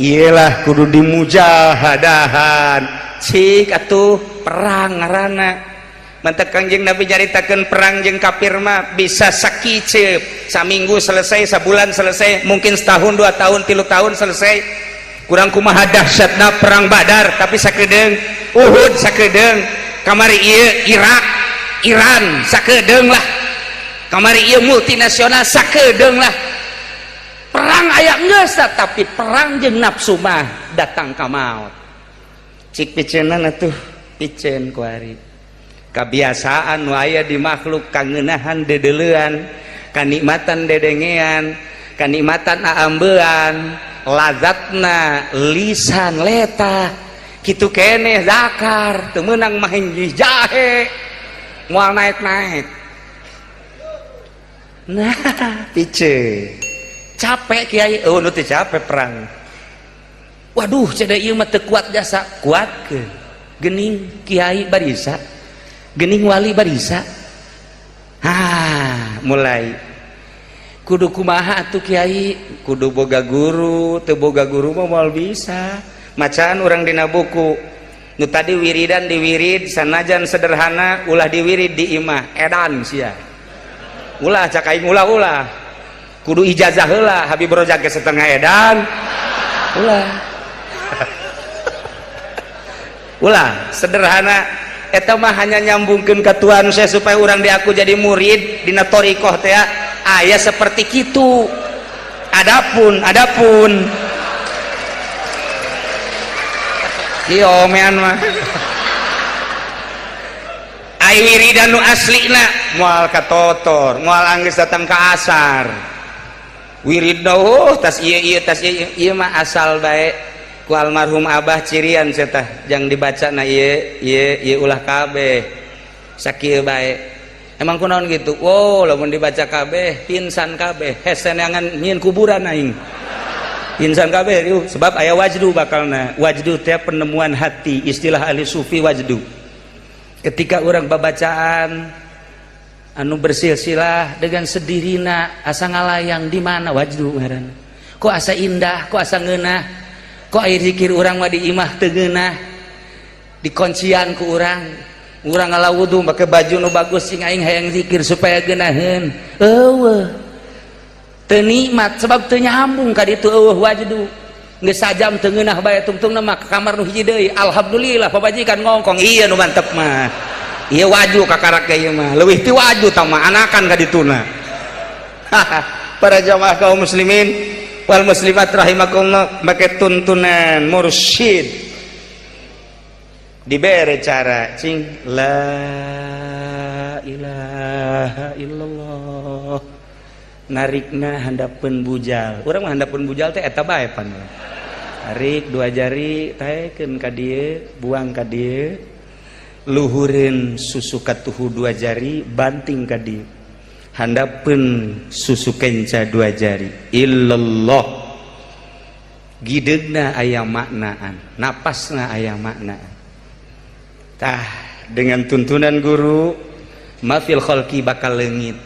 iyalah kudu dimujahadahan. Cik atuh perang ngaranna. Mantak Kangjeng Nabi nyaritakeun perang jeung kafir mah bisa sakiceup, saminggu selesai, sabulan selesai, mungkin setahun, 2 tahun, 3 tahun selesai. Kurang kumaha dahsyatna perang Badar, tapi sakedeung Uhud, sakedeung kamari ieu Irak, Iran, sakedeung lah kamari ieu multinasional, sakedeung lah perang aya geus, tapi perang jeung nafsu mah datang ka maut. Cik piceunan atuh, piceun kuari kebiasaan nu aya di makhluk, kangenahan dedeleuan, kanikmatan dedengean, kanikmatan aambean, lazatna lisan leta kitu keneh zakar teu meunang mah jahe moal naik-naik. Nah, piceun capek kiai, oh nu teu capek perang. Waduh, ceda ieu mah teu kuat jasa, kuatkeun. Geuning kiai barisa, gening wali barisa. Ah, mulai kudu kumaha atuh kiai? Kudu boga guru, teu boga guru mah moal bisa. Macaan urang dina buku nu tadi wiridan diwirid sanajan sederhana, ulah diwirid di imah, edan sia. Ulah cak aing, ulah ulah. Kudu ijazah heula, Habib Rojak ge setengah edan. Ulah. Ulah, sederhana eta mah hanya nyambungkeun ka Tuhan saya supaya urang diaku jadi murid dina thoriqoh teh aya seperti kitu. Adapun ieu omean mah ai wiridan nu aslina moal katotor, moal anggeus datang ka asar. Wirid oh tas ieu ieu tas ieu ieu mah asal bae ku almarhum abah cirian tah jang dibaca na ieu ieu ieu ulah kabeh sakieu bae. Emang kunaon gitu? Wow, lamun dibaca kabeh pingsan kabeh, hese neangan nyieun kuburan aing. Pingsan kabeh riuh sebab aya wajdu bakalna. Wajdu teh penemuan hati, istilah ahli sufi wajdu. Ketika orang babacaan anu bersilsilah dengan sedirina asa ngalayang di mana wajdu ngaranna. Kok asa indah, kok asa ngeunah, kok air zikir urang mah di imah teu ngeunah, dikoncian ku urang. Urang ngala wudu make baju nu bagus, sing aing hayang zikir supaya geunaheun. Eueuh. Teu nikmat sebab teu nyambung ka ditu, eueuh wajdu. Geus sajam teu ngeunah bae, tungtungna mah ka kamar nu hiji deui. Alhamdulillah pamajikan ngongkong, iya nu mantep mah. Iya waju kakarak ieu mah. Leuwih ti waju tah mah anakan ka dituna. Para jamaah kaum muslimin wal muslimat rahimakumullah, make tuntunan mursyid dibere cara cing la ilaha illallah, narikna handapeun bujal. Urang mah handapeun bujal teh eta bae pan. Tarik dua jari, taekeun ka dieu, buang ka dieu, luhureun susu katuhu dua jari, banting ka dieu, handapeun susu kenca dua jari, illallah. Gideugna aya maknaan, napasna aya maknaan. Tah, dengan tuntunan guru mafil khalqi bakal leungit.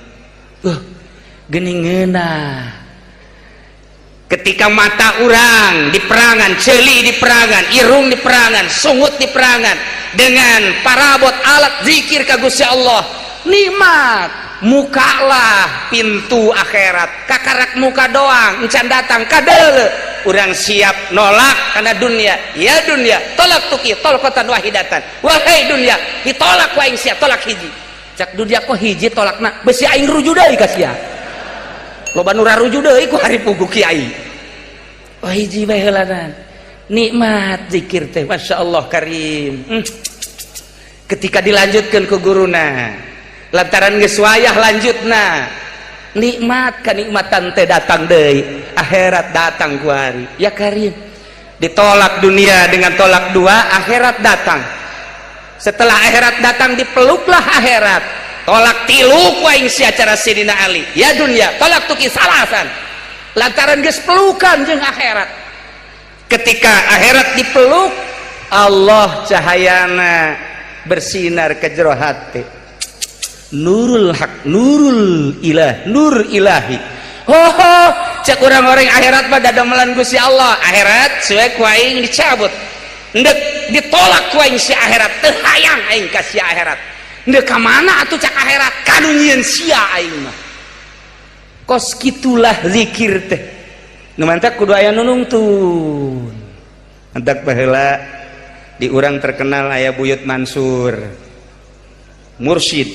Geuning ngeunah ketika mata urang diperangan, ceuli diperangan, irung diperangan, sungut diperangan dengan parabot alat zikir ka Gusti Allah, nikmat. Mukalah pintu akhirat, kakarak muka doang encan datang kadeule. Urang siap nolak karena dunia, ya dunia tolak tuki tolkotan wahidatan. Wahai dunia, ditolak ku aing sia tolak hiji. Cak dunia, kok hiji tolakna, besi aing ruju deui ka sia. Loba nu raruju deui ku hari pugu kiai. Oh, hiji bae heulanan. Nikmat zikir teh, masya Allah karim. Ketika dilanjutkan ke guruna, lantaran geus wayah lanjutna, nikmat kenikmatan teh datang deui, akhirat datang kuari ya karim. Ditolak dunia dengan tolak dua, akhirat datang. Setelah akhirat datang, dipeluklah akhirat, tolak tilu ku aing sia cara Sidina Ali. Ya dunia, talaqtuki salasan. Lantaran geus pelukan jeung akhirat, ketika akhirat dipeluk Allah, cahayana bersinar ke jero hati, nurul hak, nurul ilah, nur ilahi. Ho ho, cek orang-orang, akhirat mah dadamelan Gusti Allah. Akhirat suwe ku aing dicabut, ndek ditolak ku aing si akhirat, teu hayang aing ka si akhirat. Ndek ka mana atuh? Cak akhirat, kanu nyieun sia aing mah. Kos kitulah zikir teh. Nu mantak kudu aya nu nungtun. Mantak baheula di urang terkenal aya Buyut Mansur, mursyid.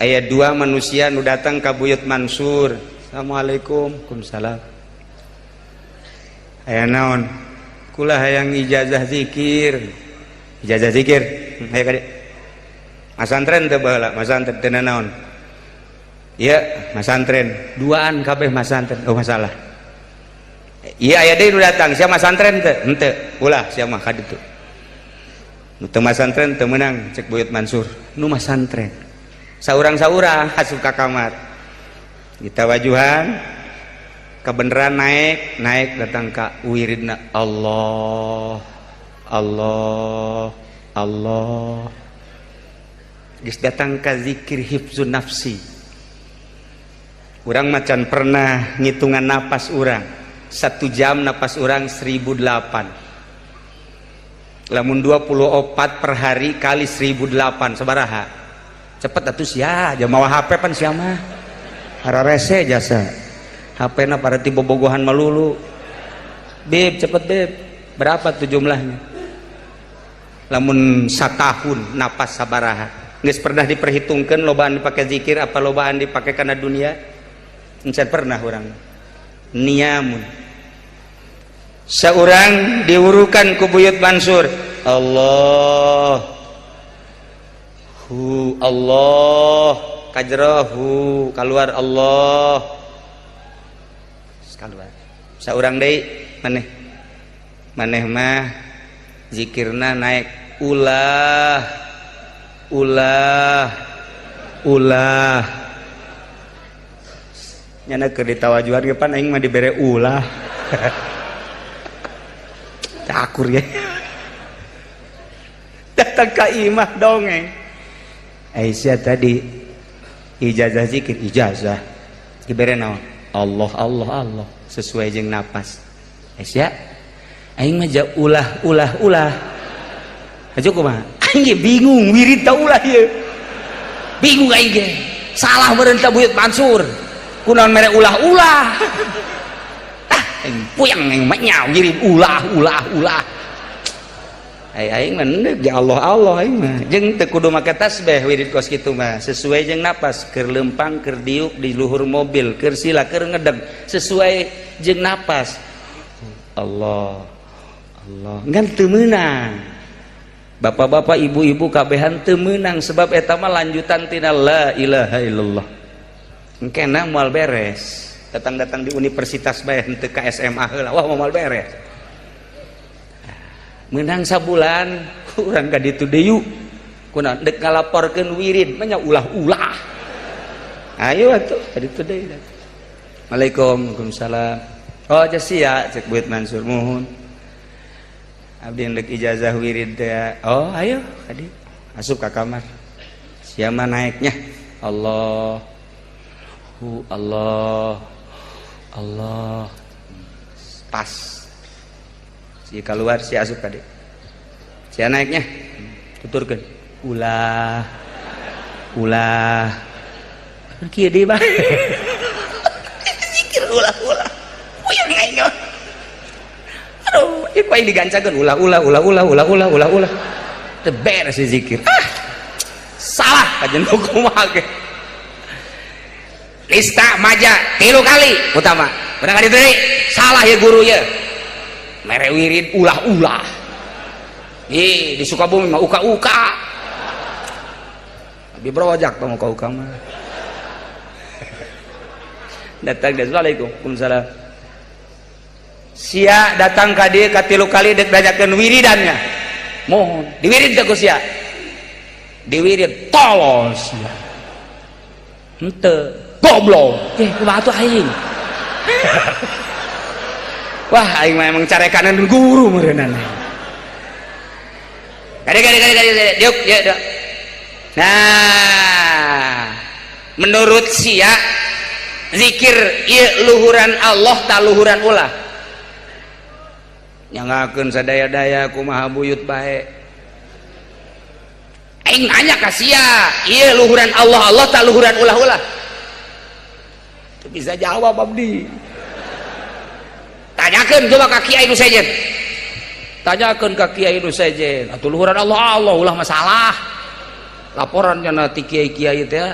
Aya dua manusia nu datang ka Buyut Mansur. "Assalamualaikum." "Waalaikumsalam." "Aya naon?" "Kula hayang ijazah zikir." "Ijazah zikir? Hayo ka dieu." Masantren teu baheula? Masantren teu naon? Iya, masantren. Duaan kabeh masantren. Oh, masalah. Iya, aya deui nu datang. "Sia masantren teu?" "Henteu." "Ulah sia mah ka ditu. Nu teu masantren teu meunang," cek Buyut Mansur. Nu masantren saurang-saurang asup ka kamar. Kita wajuhan kebenaran, naik naik, datang ka wiridna Allah, Allah, Allah. Geus datang ka zikir hifzun nafsi. Urang macan pernah ngitungan napas urang. Satu jam napas urang 1008. Lamun 24 per hari kali 1008 sabaraha? Cepet atuh sia, jam mawa HP pan sia mah. Hararese jasa. HP na pareti bobogohan melulu. Beb, cepet, Beb. Berapa tuh jumlahnya? Lamun satahun napas sabaraha? Geus pernah diperhitungkan lobaan dipakai zikir apa lobaan dipakai karena dunia? Encan pernah orang. Niamun. Seorang diurukan ku Buyut Mansur. Allah. Hu Allah, kajrohu keluar Allah. Keluar. Seorang deui, maneh. Maneh mah zikirna naik ulah, ulah, ulah. Nyana keur ditawajuhan ge pan aing mah dibere ulah. Akur ya. Datang ka imah dongeng. Aisyah tadi ijazah zikir, ijazah. Dibere naon? Allah, Allah, Allah, sesuai jeung napas. Aisyah, aing mah ulah, ulah, ulah. Aja kumaha? Aing ge bingung wirid ta ulah ieu. Bingung aing ge. Salah meureun ta Buyut Mansur. Kunaon mere ulah-ulah? Ah, aing puyeng, aing mah nya wirid ulah, ulah, ulah. Ai aing mah endek ya Allah, Allah aing mah. Jeung teu kudu make tasbih wirid kos kitu mah, sesuai jeung napas, keur leumpang, keur diuk di luhur mobil, keur sila, keur ngedeg, sesuai jeung napas. Allah, Allah. Ngan teu meunang. Bapak-bapak, ibu-ibu kabehan teu meunang, sebab eta mah lanjutan tina la ilaha illallah. Engkena moal beres. Datang-datang di universitas bae, henteu ka SMA heula, wah, moal beres. Menang sabulan urang ka ditu deui, kunaon? Dek ngalaporkeun wirid mah nya ulah-ulah. Ayo atuh ka ditu deui. "Assalamualaikum." "Waalaikumsalam." "Oh, sia," cek Buyut Mansur. "Muhun, abdi ndek ijazah wirid teh." "Oh, ayo ka dieu." Asup ka kamar. Sia mah naiknya Allah, hu Allah, Allah, pas. Si keluar, si asup ka dieu. Sia naiknya, tuturkeun ulah, ulah. Kieu deui bae zikir ulah, ulah. Puyeng aing. Aduh, ieu ku aing digancakeun ulah, ulah, ulah, ulah, ulah, ulah, ulah, ulah. Teu beres si zikir. Ah, salah kajian kumaha ge. Nista maja tilu kali utama. Bener ka ditu? Salah ya guru ya. Mere wirid ulah-ulah. Ih, di Sukabumi mah uka-uka. Abi brojak tong uka-uka mah. Datang dia, "Assalamualaikum." "Waalaikumsalam." Sia datang ka dieu katilu kali dek nanyakeun wiridannya. Mohon diwirid teh ku sia. Diwirid, tolol sia. Henteu, goblok. Eh, kumaha tuh aing? Wah, aing mah emang carekanan guru meureunana. Kade kade kade kade diuk ya dok. Nah, menurut sia zikir ieu luhuran Allah ta luhuran ulah? Nyangakeun sadaya-daya kumaha buyut bae. Aing nanya ka sia, ieu luhuran Allah Allah ta luhuran ulah-ulah? Teu bisa jawab abdi. Tanyakeun coba ka kiai nu sejen. Tanyakeun ka kiai nu sejen, atuh luhuran Allah Allah ulah masalah. Laporan cenah ti kiai-kiai teh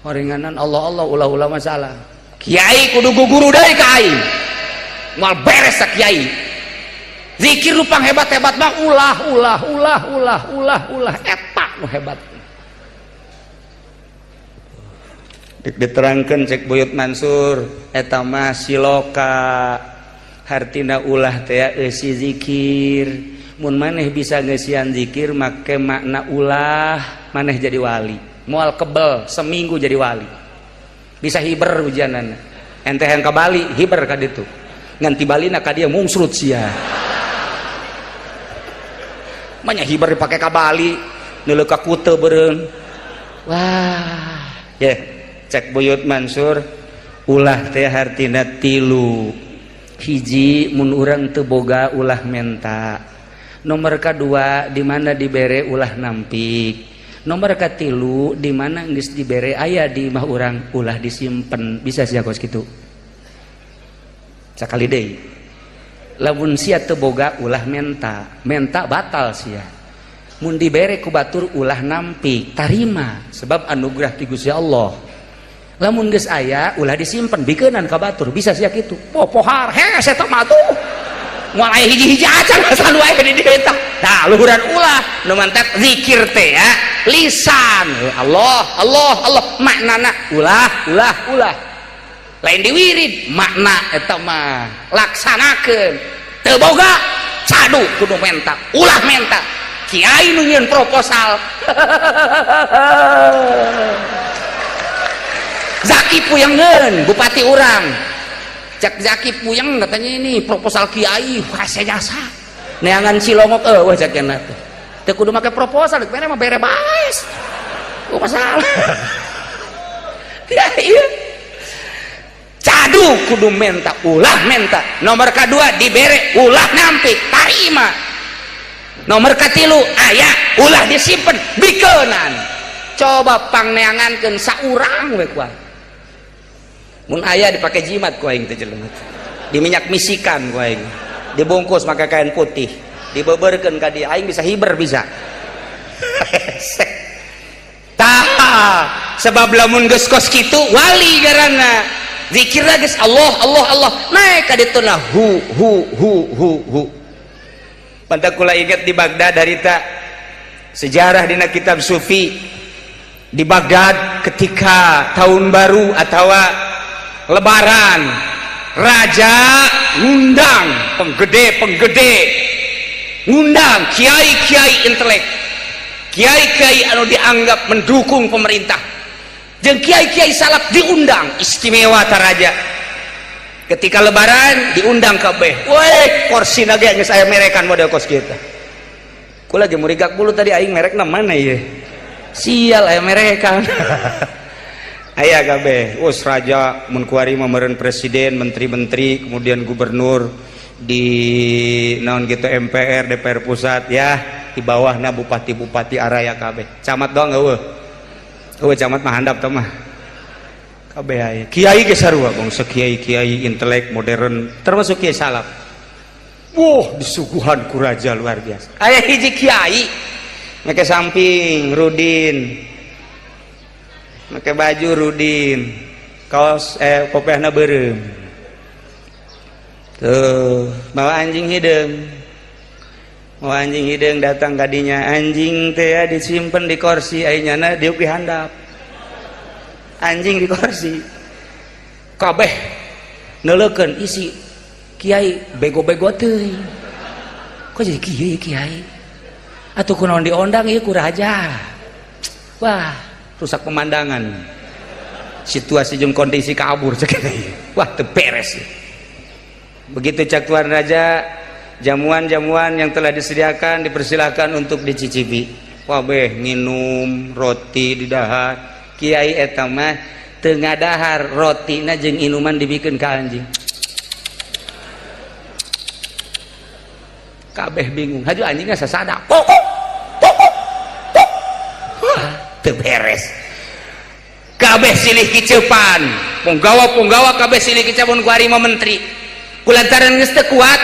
horenganan Allah Allah ulah-ulah masalah. Kiai kudu guguru deui ka aing. Moal beres sa kiai. Zikir nu panghebat-hebat mah ulah ulah ulah ulah ulah ulah eta nu hebat. Dek diterangkeun cek Buyut Mansur eta mah siloka hartina ulah teh eusi zikir. Mun maneh bisa ngeusian zikir make makna ulah, maneh jadi wali. Moal kebel seminggu jadi wali. Bisa hiber ujianana. Ente yang ka Bali hiber ka ditu. Ngan ti Balina ka dieu mungsrut sia. Banyak hiber dipakai ka Bali, neuleuh ka Kute beureun. Wah, ye, cek Buyut Mansur ulah teh hartina tilu. Hiji, mun urang teu boga ulah menta. Nomor kadua, di mana dibere ulah nampik. Nomor katilu, di mana geus dibere aya di imah urang ulah disimpen. Bisa sia kos kitu? Sakali deui. Lamun sia teu boga ulah menta, menta batal sia. Mun dibere ku batur ulah nampik, tarima sebab anugerah ti Gusti Allah. Lamun geus aya ulah disimpen, bikeunan ka batur. Bisa sia kitu? Oh, pohar hese eta mah tuh. Moal aya hiji-hiji acan asal wae di dieu eta. Tah, luhuran ulah nu mantak zikir teh ya lisan. Allah Allah Allah maknana ulah ulah ulah. Lain diwirid makna eta mah laksanakeun. Teu boga cadu kudu menta, ulah menta. Kiai nu nyieun proposal. Zaki puyengeun bupati urang. Cek Zaki puyeng katanya ini proposal kiai hese jasa. Neangan cilongok eueuh cek cenah teh. Teu kudu make proposal, bere mah bere bae. Oh, masalah. Ya iya. Cadu kudu menta, ulah menta. Nomor kedua dibere ulah nampik, tarima. Nomor katilu aya ulah disimpen, bikeunan. Coba pangneangankeun saurang we kuat. Mun aya dipake jimat ku aing teh jelema. Diminyak misikan ku aing. Dibungkus make kain putih, dibeberkeun ka dieu, aing bisa hiber bisa. Tah, sebab lamun geus kos kitu wali garana. Zikirna geus Allah Allah Allah, naik ka ditu na hu hu hu hu hu. Pantak kula ingat di Baghdad harita sejarah dina kitab sufi di Baghdad ketika tahun baru atau lebaran, raja ngundang penggede-penggede, ngundang kiai-kiai intelek, kiai-kiai anu dianggap mendukung pemerintah, jeung kiai-kiai salaf diundang istimewa ta raja. Ketika lebaran diundang kabeh, weh kursi ge geus aya merekan model kos kita. Ku lagi murigak bulu tadi aing merekna mana ieu? Sial aya merekan. Aya kabeh, us raja mun kuari mah meureun presiden, menteri-menteri, kemudian gubernur di naon gitu MPR, DPR pusat ya, di bawahna bupati-bupati araya kabeh. Camat doang eueuh. Eueuh camat mah handap teh mah. Kabeh aya. Kiai ge sarua bangsa kiai-kiai intelek modern termasuk kiai salaf. Wah, disuguhan ku raja luar biasa. Aya hiji kiai make samping rudin, make baju rudin, kaos kopiahna beureum. Tuh, bawa anjing hideung. Bawa anjing hideung datang kadinya, anjing teh disimpen di kursi, ai nyana diuk di handap. Anjing di kursi. Kabeh neuleukeun isi kiai bego-bego teuing. Kok jadi kiai kiai? Atuh kunaon diondang ieu ku raja. Wah, rusak pemandangan. Situasi jeung kondisi kabur cek. Wah, teu beres. Begitu cak tuan raja, jamuan-jamuan yang telah disediakan dipersilahkan untuk dicicipi. Wabeh nginum roti di dahar. Kiai eta mah teu ngadahar, rotina jeung inuman dibikeun ka anjing. Kabeh bingung. Haju anjingnya sasada. Kok kok kok kok. Wah, teu beres. Kabeh silih kiceupan. Punggawa-punggawa kabeh silih kiceupan ku harimau menteri. Kulantaran geus teu kuat,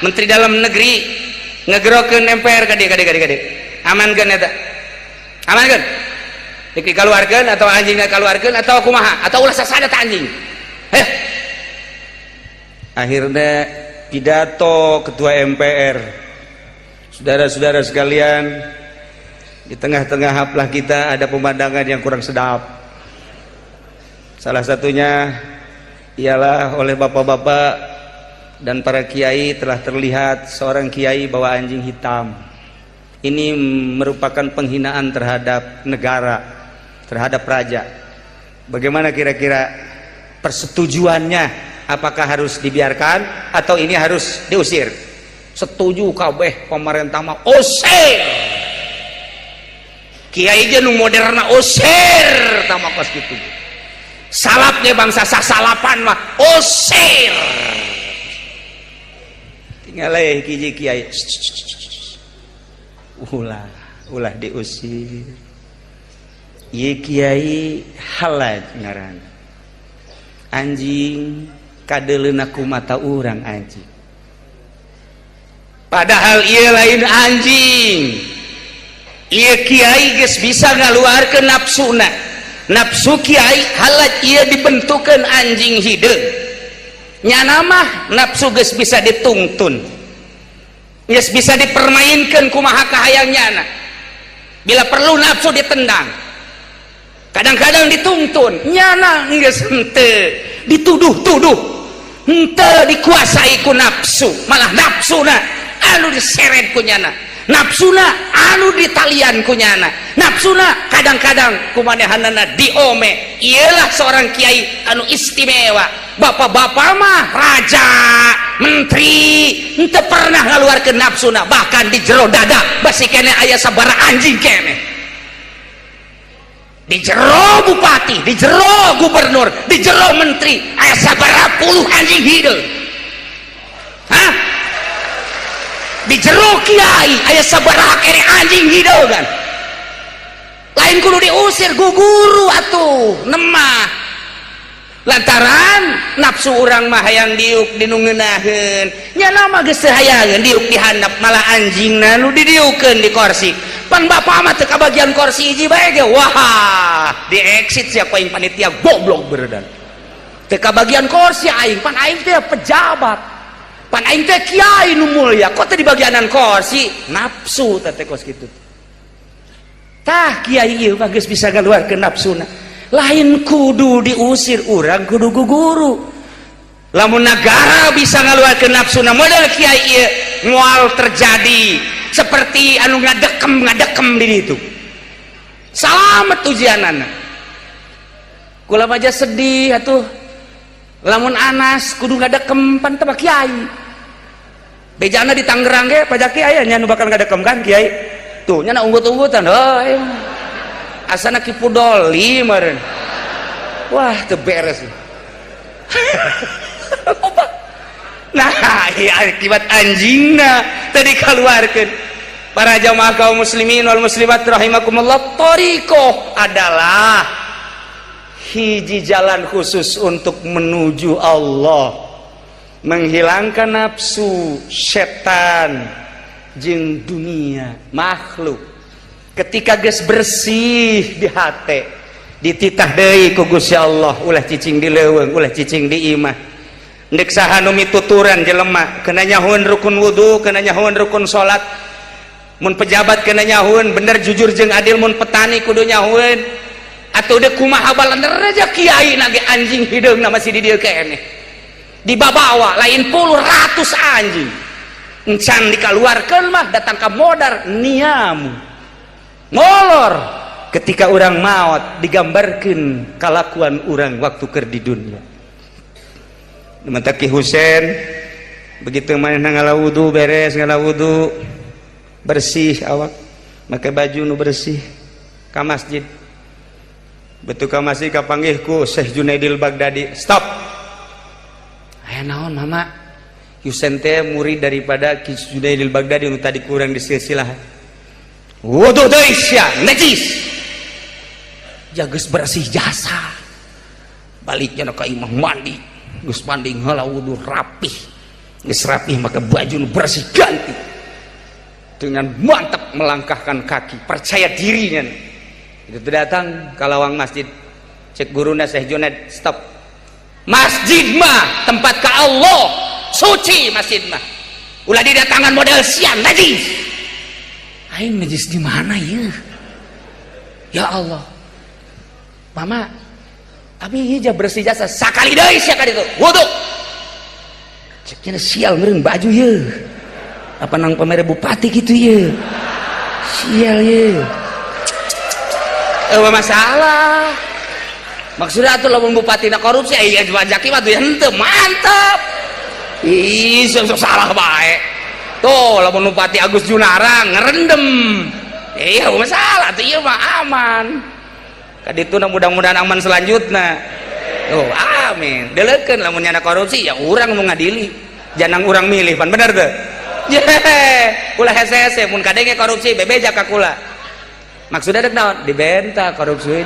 menteri dalam negeri ngegerokeun MPR ka dieu ka dieu ka dieu ka dieu. Amankeun eta. Amankeun. Dikaluarkeun atau anjingna kaluarkeun atau kumaha atau ulah sasada ta anjing. Heh. Akhirnya pidato ketua MPR. Saudara-saudara sekalian, di tengah-tengah haflah kita ada pemandangan yang kurang sedap. Salah satunya ialah oleh bapak-bapak dan para kiai telah terlihat seorang kiai bawa anjing hitam. Ini merupakan penghinaan terhadap negara, terhadap raja. Bagaimana kira-kira persetujuannya? Apakah harus dibiarkan atau ini harus diusir? Setuju kabeh pemerintah mah usir. Kiai ge nu moderna usir tah mah kos kitu. Salapnya bangsa sasalapan mah usir. Tinggal hiji kiai, ulah ulah diusir. Ieu kiai Halaj ngaran. Anjing kadeuleuna ku mata urang anjing. Padahal ieu lain anjing. Ieu kiai geus bisa ngaluarkeun nafsuna. Nafsu kiai Halaj ieu dibentukeun anjing hideung. Nyana mah nafsu geus bisa ditungtun, geus bisa dipermainkan kumaha kahayang nyana. Bila perlu nafsu ditendang, kadang-kadang ditungtun. Nyana geus henteu dituduh-tuduh, henteu dikuasai ku nafsu, malah nafsuna anu diseret ku nyana, nafsuna anu ditalian ku nyana, nafsuna kadang-kadang kumanehanana diome. Iyalah seorang kiai anu istimewa. Bapak-bapak mah raja, menteri henteu pernah ngaluarkeun nafsuna, bahkan di jero dada basi keneh aya sabara anjing keneh. Di jero bupati, di jero gubernur, di jero menteri aya sabara puluh anjing hideung. Hah? Di jero kiai aya sabaraha keneh anjing hideung kan? Lain kudu diusir, guguru atuh nemah. Lantaran nafsu urang mah hayang diuk di nu ngeunaheun, nya mah geus teu hayangeun diuk di handap, malah anjingna nu didiukeun di kursi. Pan bapak mah teu kabagian kursi hiji bae ge, wah, di exit sia aing panitia goblok beredan. Teu kabagian kursi aing, pan aing teh pejabat. Pan aing teh kiai nu mulia, kok teu dibagianan kursi? Nafsu teh teh kos kitu. Tah kiai ieu mah geus bisa ngaluarkeun nafsuna. Lain kudu diusir, urang kudu guguru. Lamun negara bisa ngaluarkeun nafsuna model kiai ieu, moal terjadi seperti anu ngadekem-ngadekem di ditu. Salamet ujianana. Kula aja sedih atuh. Lamun Anas kudu ngadekem pan teu kiai. Bejana di Tangerang ge pajak kiai nya nu bakal ngadekem kan kiai. Tuh nya unggut-unggutan heuh. Asana Ki Pudoli meureun. Wah, teu beres. Nah, akibat anjingna tadi keluarkan. Para jamaah kaum muslimin wal muslimat rahimakumullah, thariqah adalah hiji jalan khusus untuk menuju Allah, menghilangkan nafsu, setan, jeung dunia, makhluk. Ketika geus bersih di hate, dititah deui ku Gusti Allah, ulah cicing di leuweung, ulah cicing di imah. Ndek saha nu mituturan jelema kena nyahueun rukun wudu, kena nyahueun rukun salat. Mun pejabat kena nyahueun bener jujur jeung adil, mun petani kudu nyahueun. Atuh deuk kumaha balener aja kiai na ge anjing hideungna masih di dieu keneh. Dibabawa lain puluh ratus anjing. Encan dikaluarkeun mah datang ka modar niamu. Ngolor ketika orang maot digambarkeun kalakuan orang waktu keur di dunia. Mata Ki Husen begitu manehna ngala wudu, beres ngala wudu bersih awak, make baju nu bersih ka masjid. Betul ka masjid kapanggih ku Syekh Junaidil Baghdadi. Stop. Aya naon mama? Husen teh murid daripada Ki Junaidil Baghdadi nu tadi kurang di silsilah. Wudu deui sia, najis. Jageus bersih jasa. Baliknya ka imah mandi. Geus mandi ngala wudu rapih. Geus rapih maka baju nu bersih ganti. Dengan mantap melangkahkan kaki, percaya dirinya. Itu datang ke lawang masjid. Cek guruna Syekh Junaid, stop. Masjid mah tempat ka Allah, suci masjid mah. Ulah didatangan model siang najis. Aing najis di mana ya? Ya Allah. Mama, tapi ieu bersih jasa sakali deui sia ka ditu. Wudu. Ceknya sial meureun baju ye. Apa nang pamere bupati gitu ye. Sial ye. Masalah. Maksudnya atuh lamun bupati na korupsi aya Jaki mah tuh henteu mantap. Ih, sok salah bae. Tuh lamun bupati Agus Junara ngerendem. Iya masalah tuh ieu mah aman. Kadituna mudah-mudahan aman selanjutnya. Oh, amin. Deleukeun lamun nyana korupsi ya urang nu ngadili. Jangan urang milih pan bener teu? Ye, ulah hese-hese mun kadenge korupsi bebeja ka kula. Maksudnya dek naon? Dibenta korupsi.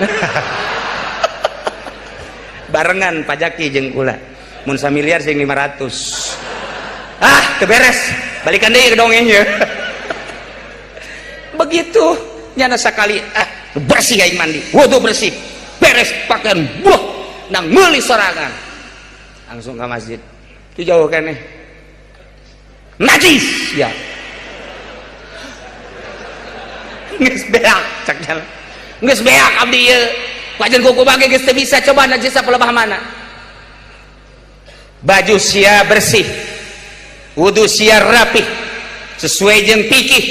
Barengan pajaki jeung kula. Mun samiliar sing 500. Ah, teu beres. Balikan deui ke dongengnya. Begitu nyana sakali ah bersih aing mandi, wudu bersih, beres pakaian buah nang meuli sorangan. Langsung ke masjid. Itu jauh keneh. Najis ya. Geus beak cak jalan. Geus beak abdi ieu. Wajan kuku bage geus teu bisa coba najis pelebah mana. Baju sia bersih. Wudu sia rapih. Sesuai jeung fikih.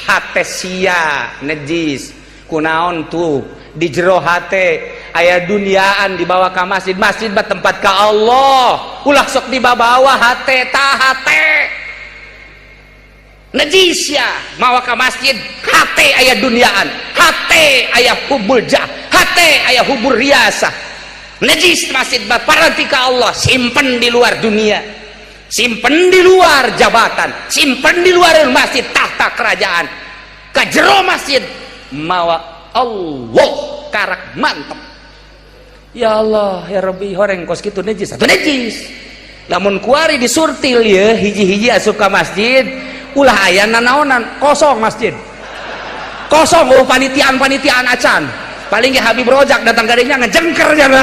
Hate sia najis. Kunaon tuh di jero hate aya duniaan dibawa ka masjid. Masjid mah tempat ka Allah. Ulah sok dibawa hate ta hate. Najis ya mawa ka masjid hate aya duniaan, hate aya hubul jah, hate aya hubur riasa. Najis masjid mah paranti ka Allah, simpen di luar dunia, simpen di luar jabatan, simpen di luar masjid tahta kerajaan. Ka jero masjid mawa Allah karak mantep. Ya Allah ya Rabbi horeng kos kitu najis atuh najis. Lamun kuari disurtil ye hiji-hiji asup ka masjid ulah aya nanaonan kosong masjid kosong. Oh panitiaan-panitiaan acan paling ge Habib Rojak datang kadinya ngejengker jana.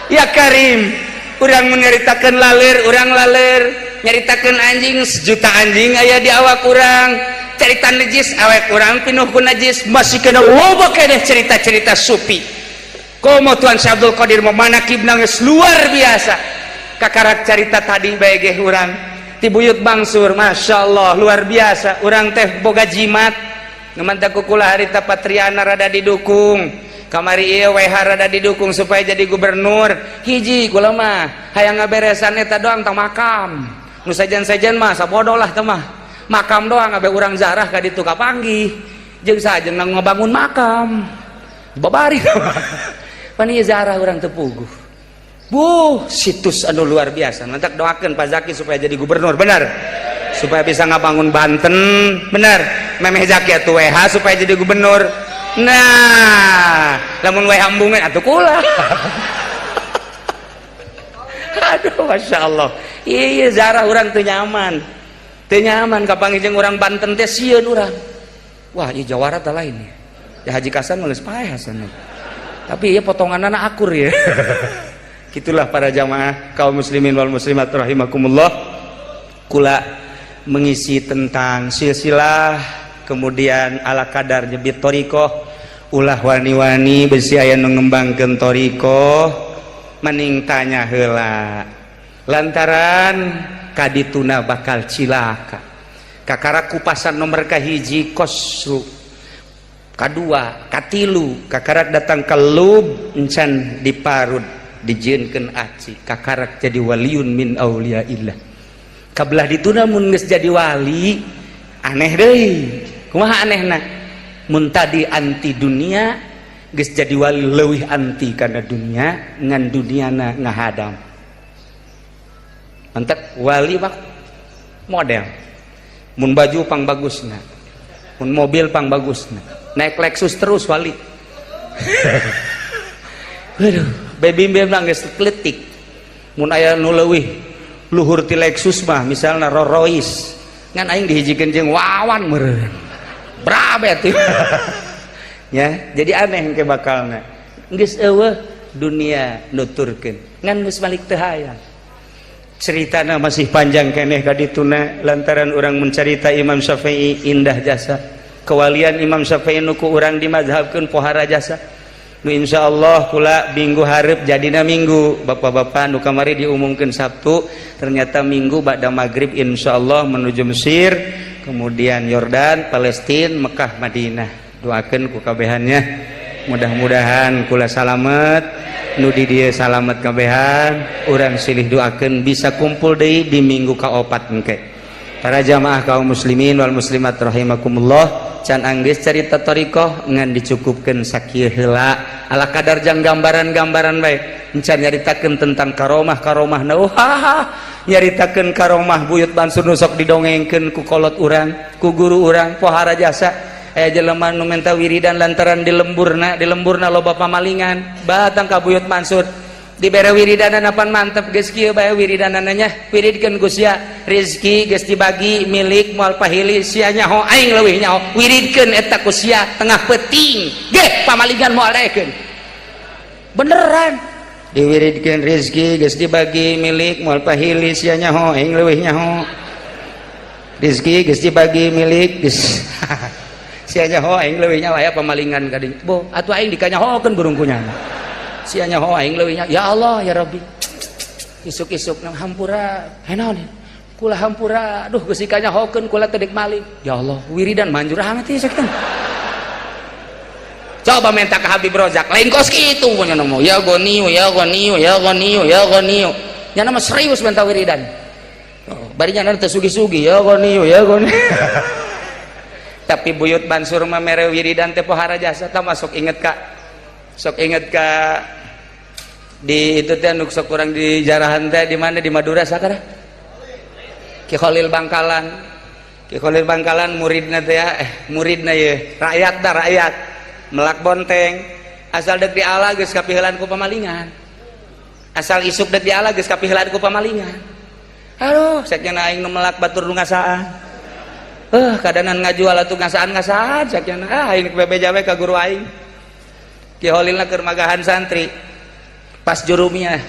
Ya Karim urang menyaritakeun laler, urang laler nyaritakeun anjing sejuta anjing aya di awak urang, cerita najis awak urang pinuh ku najis masih kena loba keneh cerita-cerita sufi. Komo Tuan Syekh Abdul Qadir memanakib nangis luar biasa. Kakarak carita tadi bae ge urang ti buyut bangsur Masya Allah luar biasa. Urang teh boga jimat nu mantap kukula harita Patriana rada didukung, kamari ieu WH rada didukung supaya jadi gubernur. Hiji kula mah hayang ngaberesan eta doang tong makam nu sejen-sejen mah sabodo lah teh mah makam doang abe urang zarah ka ditu kapanggih jeung sajen ngabangun makam babari pan ieu zarah urang teu puguh. Buh, situs anu luar biasa. Mantak doakan Pak Zaki supaya jadi gubernur, benar. Supaya bisa ngabangun Banten, benar. Memeh Zaki atuh WH supaya jadi gubernur. Nah, lamun WH embungan atuh kula. Aduh, Masya Allah. Iya, zarah urang teu nyaman. Teu nyaman kapanggih jeung urang Banten teh sieun urang. Wah, ieu Jawara teh lain ya. Ya Haji Kasan mah geus paeh Hasan. Tapi ieu potonganna akur ya. Gitulah para jamaah kaum muslimin wal muslimat rahimakumullah. Kula mengisi tentang silsilah, kemudian ala kadar nyebit thoriqoh. Ulah wani-wani besi aya nu ngembangkeun thoriqoh, mending tanya heula, lantaran kadituna bakal cilaka. Kakara kupasan nomor kahiji kosru, kadua, katilu, kakarak datang ke lub encan diparud, dijieunkeun aci, kakarak jadi waliun min auliyaillah. Kabelah dituna mun geus jadi wali aneh deui. Kumaha anehna? Mun tadi anti dunia, geus jadi wali leuwih anti kana dunia, ngan duniana ngahadam. Mantap wali pak model mun baju pang bagusna, mun mobil pang bagusna, naik Lexus terus wali. Aduh, baby bilang geus kletik. Mun aya nu leuwih luhur ti Lexus mah, misalna Rolls Royce, ngan aing dihijikeun jeung Wawan meureun brabet ya. Jadi aneh ke bakalna geus eueuh dunia nuturkeun, ngan geus balik teu hayang. Ceritana masih panjang keneh kadituna, lantaran orang mencerita Imam Syafi'i indah jasa kewalian Imam Syafi'i nu ku urang dimazhabkeun pohara jasa. Nu insyaallah kula minggu hareup jadina minggu, bapak-bapak nu kamari diumumkeun Sabtu, ternyata minggu ba'da maghrib insyaallah menuju Mesir, kemudian Yordan, Palestina, Mekah, Madinah. Doakeun ku kabehannya, mudah-mudahan kula salamet, nu di dieu salamet kabehan. Urang silih doakeun bisa kumpul deui di minggu kaopat engke. Para jamaah kaum muslimin wal muslimat rahimakumullah, can anggeus carita thoriqoh, ngan dicukupkeun sakieu heula, ala kadar jang gambaran-gambaran bae. Encan nyaritakeun tentang karomah-karomah na, nyaritakeun karomah Buyut Mansur nu sok didongengkeun ku kolot urang, ku guru urang, pohara jasa. Aya jelema nu minta wiridan lantaran di lemburna loba pamalingan, batang ka Buyut Mansur, dibere wiridanan apan mantep, geus kieu bae wiridanana nya, wiridkeun ku sia, rezeki geus dibagi milik moal pahili, sia nyaho aing leuwih nyaho, wiridkeun eta ku sia tengah peuting ge pamalingan moal daekeun. Beneran diwiridkeun, rezeki geus dibagi milik moal pahili, sia nyaho aing leuwih nyaho, rezeki geus dibagi milik geus sia nyaho aing leuwih nyaho, aya pamalingan ka dinya, bo atuh aing dikanyahokeun burung kunyana, sia nyaho aing leuwih nyaho. Ya Allah ya Rabbi, isuk-isuk nang hampura naon kula hampura, aduh geus dikanyahokeun kula teh dek maling. Ya Allah, wiridan manjur amat ieu sakitu. Coba minta ke Habib Rozak, lain kos kitu punya nemu, ya goniu ya goniu ya goniu ya goniu, nya nama serius minta wiridan. Oh, barinya nanti sugi-sugi, ya goniu ya goniu. Tapi Buyut Mansur mah mere wiridan teh pohara jasa. Tah masuk inget ka, sok inget ka di itu teh nu sok kurang di jarahan teh di mana, di Madura sakara Ki Khalil Bangkalan. Ki Khalil Bangkalan muridna teh ya, muridna ye rakyat dah, rakyat melak bonteng, asal dek di ala geus kapiheulan ku pamalingan, asal isuk dek di ala geus kapiheulan ku pamalingan. Aduh, sakjana aing nu melak batur nu ngasaan, kadanan ngajual atuh ngasaan-ngasaan sakjana. Ah, aing bebeja we ka guru aing. Ki Khalilna keur magahan santri pas jurumiyah,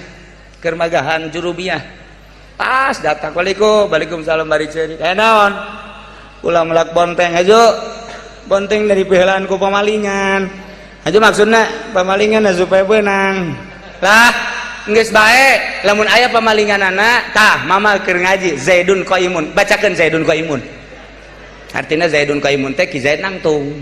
keur magahan jurumiyah, pas datang, "Waalaikum, waalaikumsalam," bari ceuri, "Eh, naon?" "Kula melak bonteng aja, bonteng dari piheulaan ku pamalingan aja." Maksudna pamalingan supaya beunang lah. Geus bae, lamun aya pamalinganana tah mama keur ngaji Zaidun qaimun, bacakeun Zaidun qaimun. Artinya Zaidun qaimun teh Ki Zaid nangtung.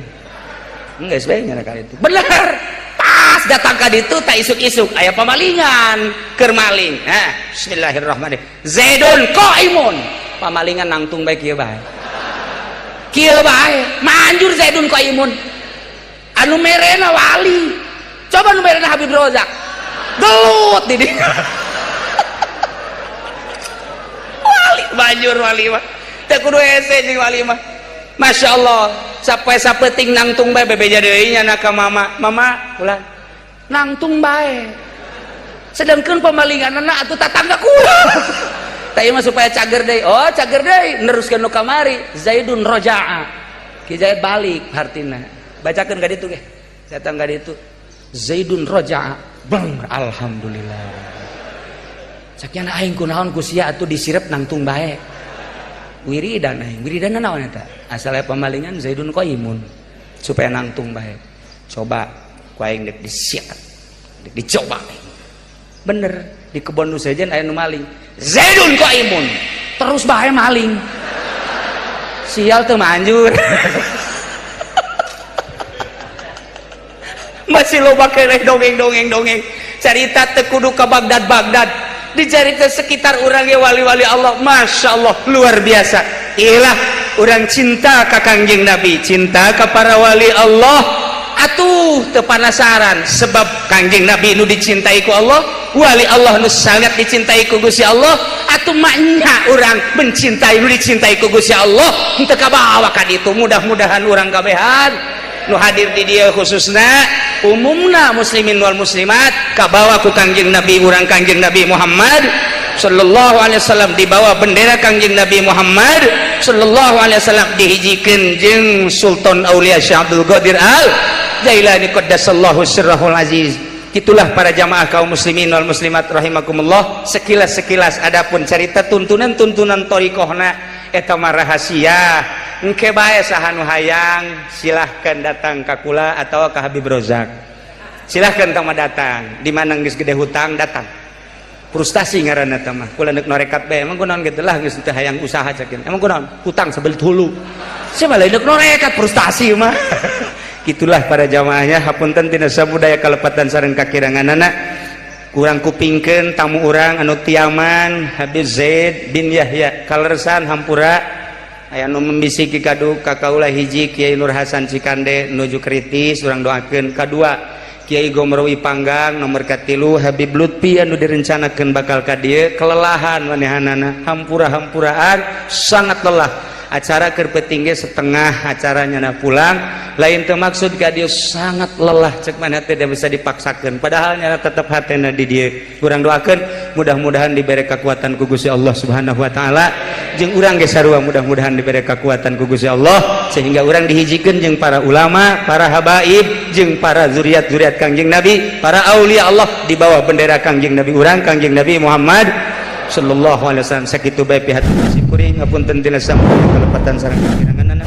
Geus bae nya ka itu bener. Pas datang ka ditu tak isuk-isuk aya pamalingan keur maling. Nah, bismillahirrahmanirrahim, Zaidun qaimun, pamalingan nangtung bae kieu bae, kieu bae, manjur Zaidun qaimun. Anu merena wali, coba nu merena Habib Rozak gelut di dinya. Wali manjur, wali mah teu kudu hese jeung wali mah. Masya Allah, sampai sapeting nangtung bae, bebeja deui nya ka mama, "Mama, ulah nangtung bae," sedangkan pemalingan anak atuh tatangga kula. Tah mah supaya cager deui, oh cager deui, neruskeun nu kamari, Zaidun roja'a, Ki Zaid balik hartina, bacakeun ka ditu ge, datang ka ditu, Zaidun roja'a, bang, alhamdulillah. Sakian aing kunaon ku sia atuh disirep nangtung bae. Wiridan aing, wiridan naon eta? Asal aya pamalingan zaidun qaimun supaya nangtung bae. Coba ku aing deuk disiap, deuk dicoba. Bener, di kebon nu sejen aya nu maling. Zaidun qaimun. Terus bae maling. Sial teu manjur. Masih loba keneh dongeng-dongeng-dongeng. Carita teu kudu ka Bagdad-Bagdad. Dicarita sekitar urang ge wali-wali Allah, Masya Allah luar biasa. Ilah urang cinta ka Kangjeng Nabi, cinta ka para wali Allah. Atuh teu panasaran sebab Kangjeng Nabi nu dicintai ku Allah, wali Allah nu sangat dicintai ku Gusti Allah. Atuh maknya urang mencintai nu dicintai ku Gusti Allah, henteu kabawa ka ditu. Mudah-mudahan urang kabehan nu hadir di dieu khususna umumna muslimin wal muslimat kabawa ku Kangjeng Nabi urang Kangjeng Nabi Muhammad sallallahu alaihi wasallam, dibawa bendera Kangjeng Nabi Muhammad sallallahu alaihi wasallam, dihijikeun jeung Sultan Aulia Syekh Abdul Qadir Al Jailani qaddasallahu sirrahul aziz. Itulah para jamaah kaum muslimin wal muslimat rahimakumullah, sekilas-sekilas adapun cerita tuntunan-tuntunan thariqahna eta mah rahasia. Engke bae saha nu hayang silahkan datang ka kula atau ka Habib Rozak. Silahkan tama datang. Di mana geus gede hutang datang. Frustasi ngaranna teh mah. Kula neuk norekat bae, emang kunaon kitu lah geus teu hayang usaha cekin. Emang kunaon? Hutang sabelit hulu. Sia lain neuk norekat frustasi mah. Itulah para jamaahnya, hapunten tina sabudaya kalepatan sareng kakiranganana. Kurang kupingkeun tamu urang anu tiaman Habib Zaid bin Yahya kalersan hampura. Aya nu membisiki kadu ka kaula hiji Kiai Nur Hasan Cikande nuju kritis urang doakeun, kadua Kiai Gomrowi Panggang, nomor katilu Habib Lutfi anu direncanakeun bakal ka dieu kelelahan manehanana hampura-hampuraan sangat lelah. Acara keur peuting ge setengah acaranya na pulang, lain teu maksud ka dieu sangat lelah cek maneh teh bisa dipaksakeun padahal nya tetep hatena di dieu. Urang doakeun mudah-mudahan dibere kekuatan ku Gusti Allah Subhanahu wa taala, jeung urang ge sarua mudah-mudahan dibere kekuatan ku Gusti Allah sehingga urang dihijikeun jeung para ulama, para habaib, jeung para zuriat-zuriat Kangjeng Nabi, para aulia Allah di bawah bendera Kangjeng Nabi urang Kangjeng Nabi Muhammad sallallahu alaihi wasallam. Sakitu bae pihak kuring, ngapunten tina sampeyan kalepatan sareng kakiranganana.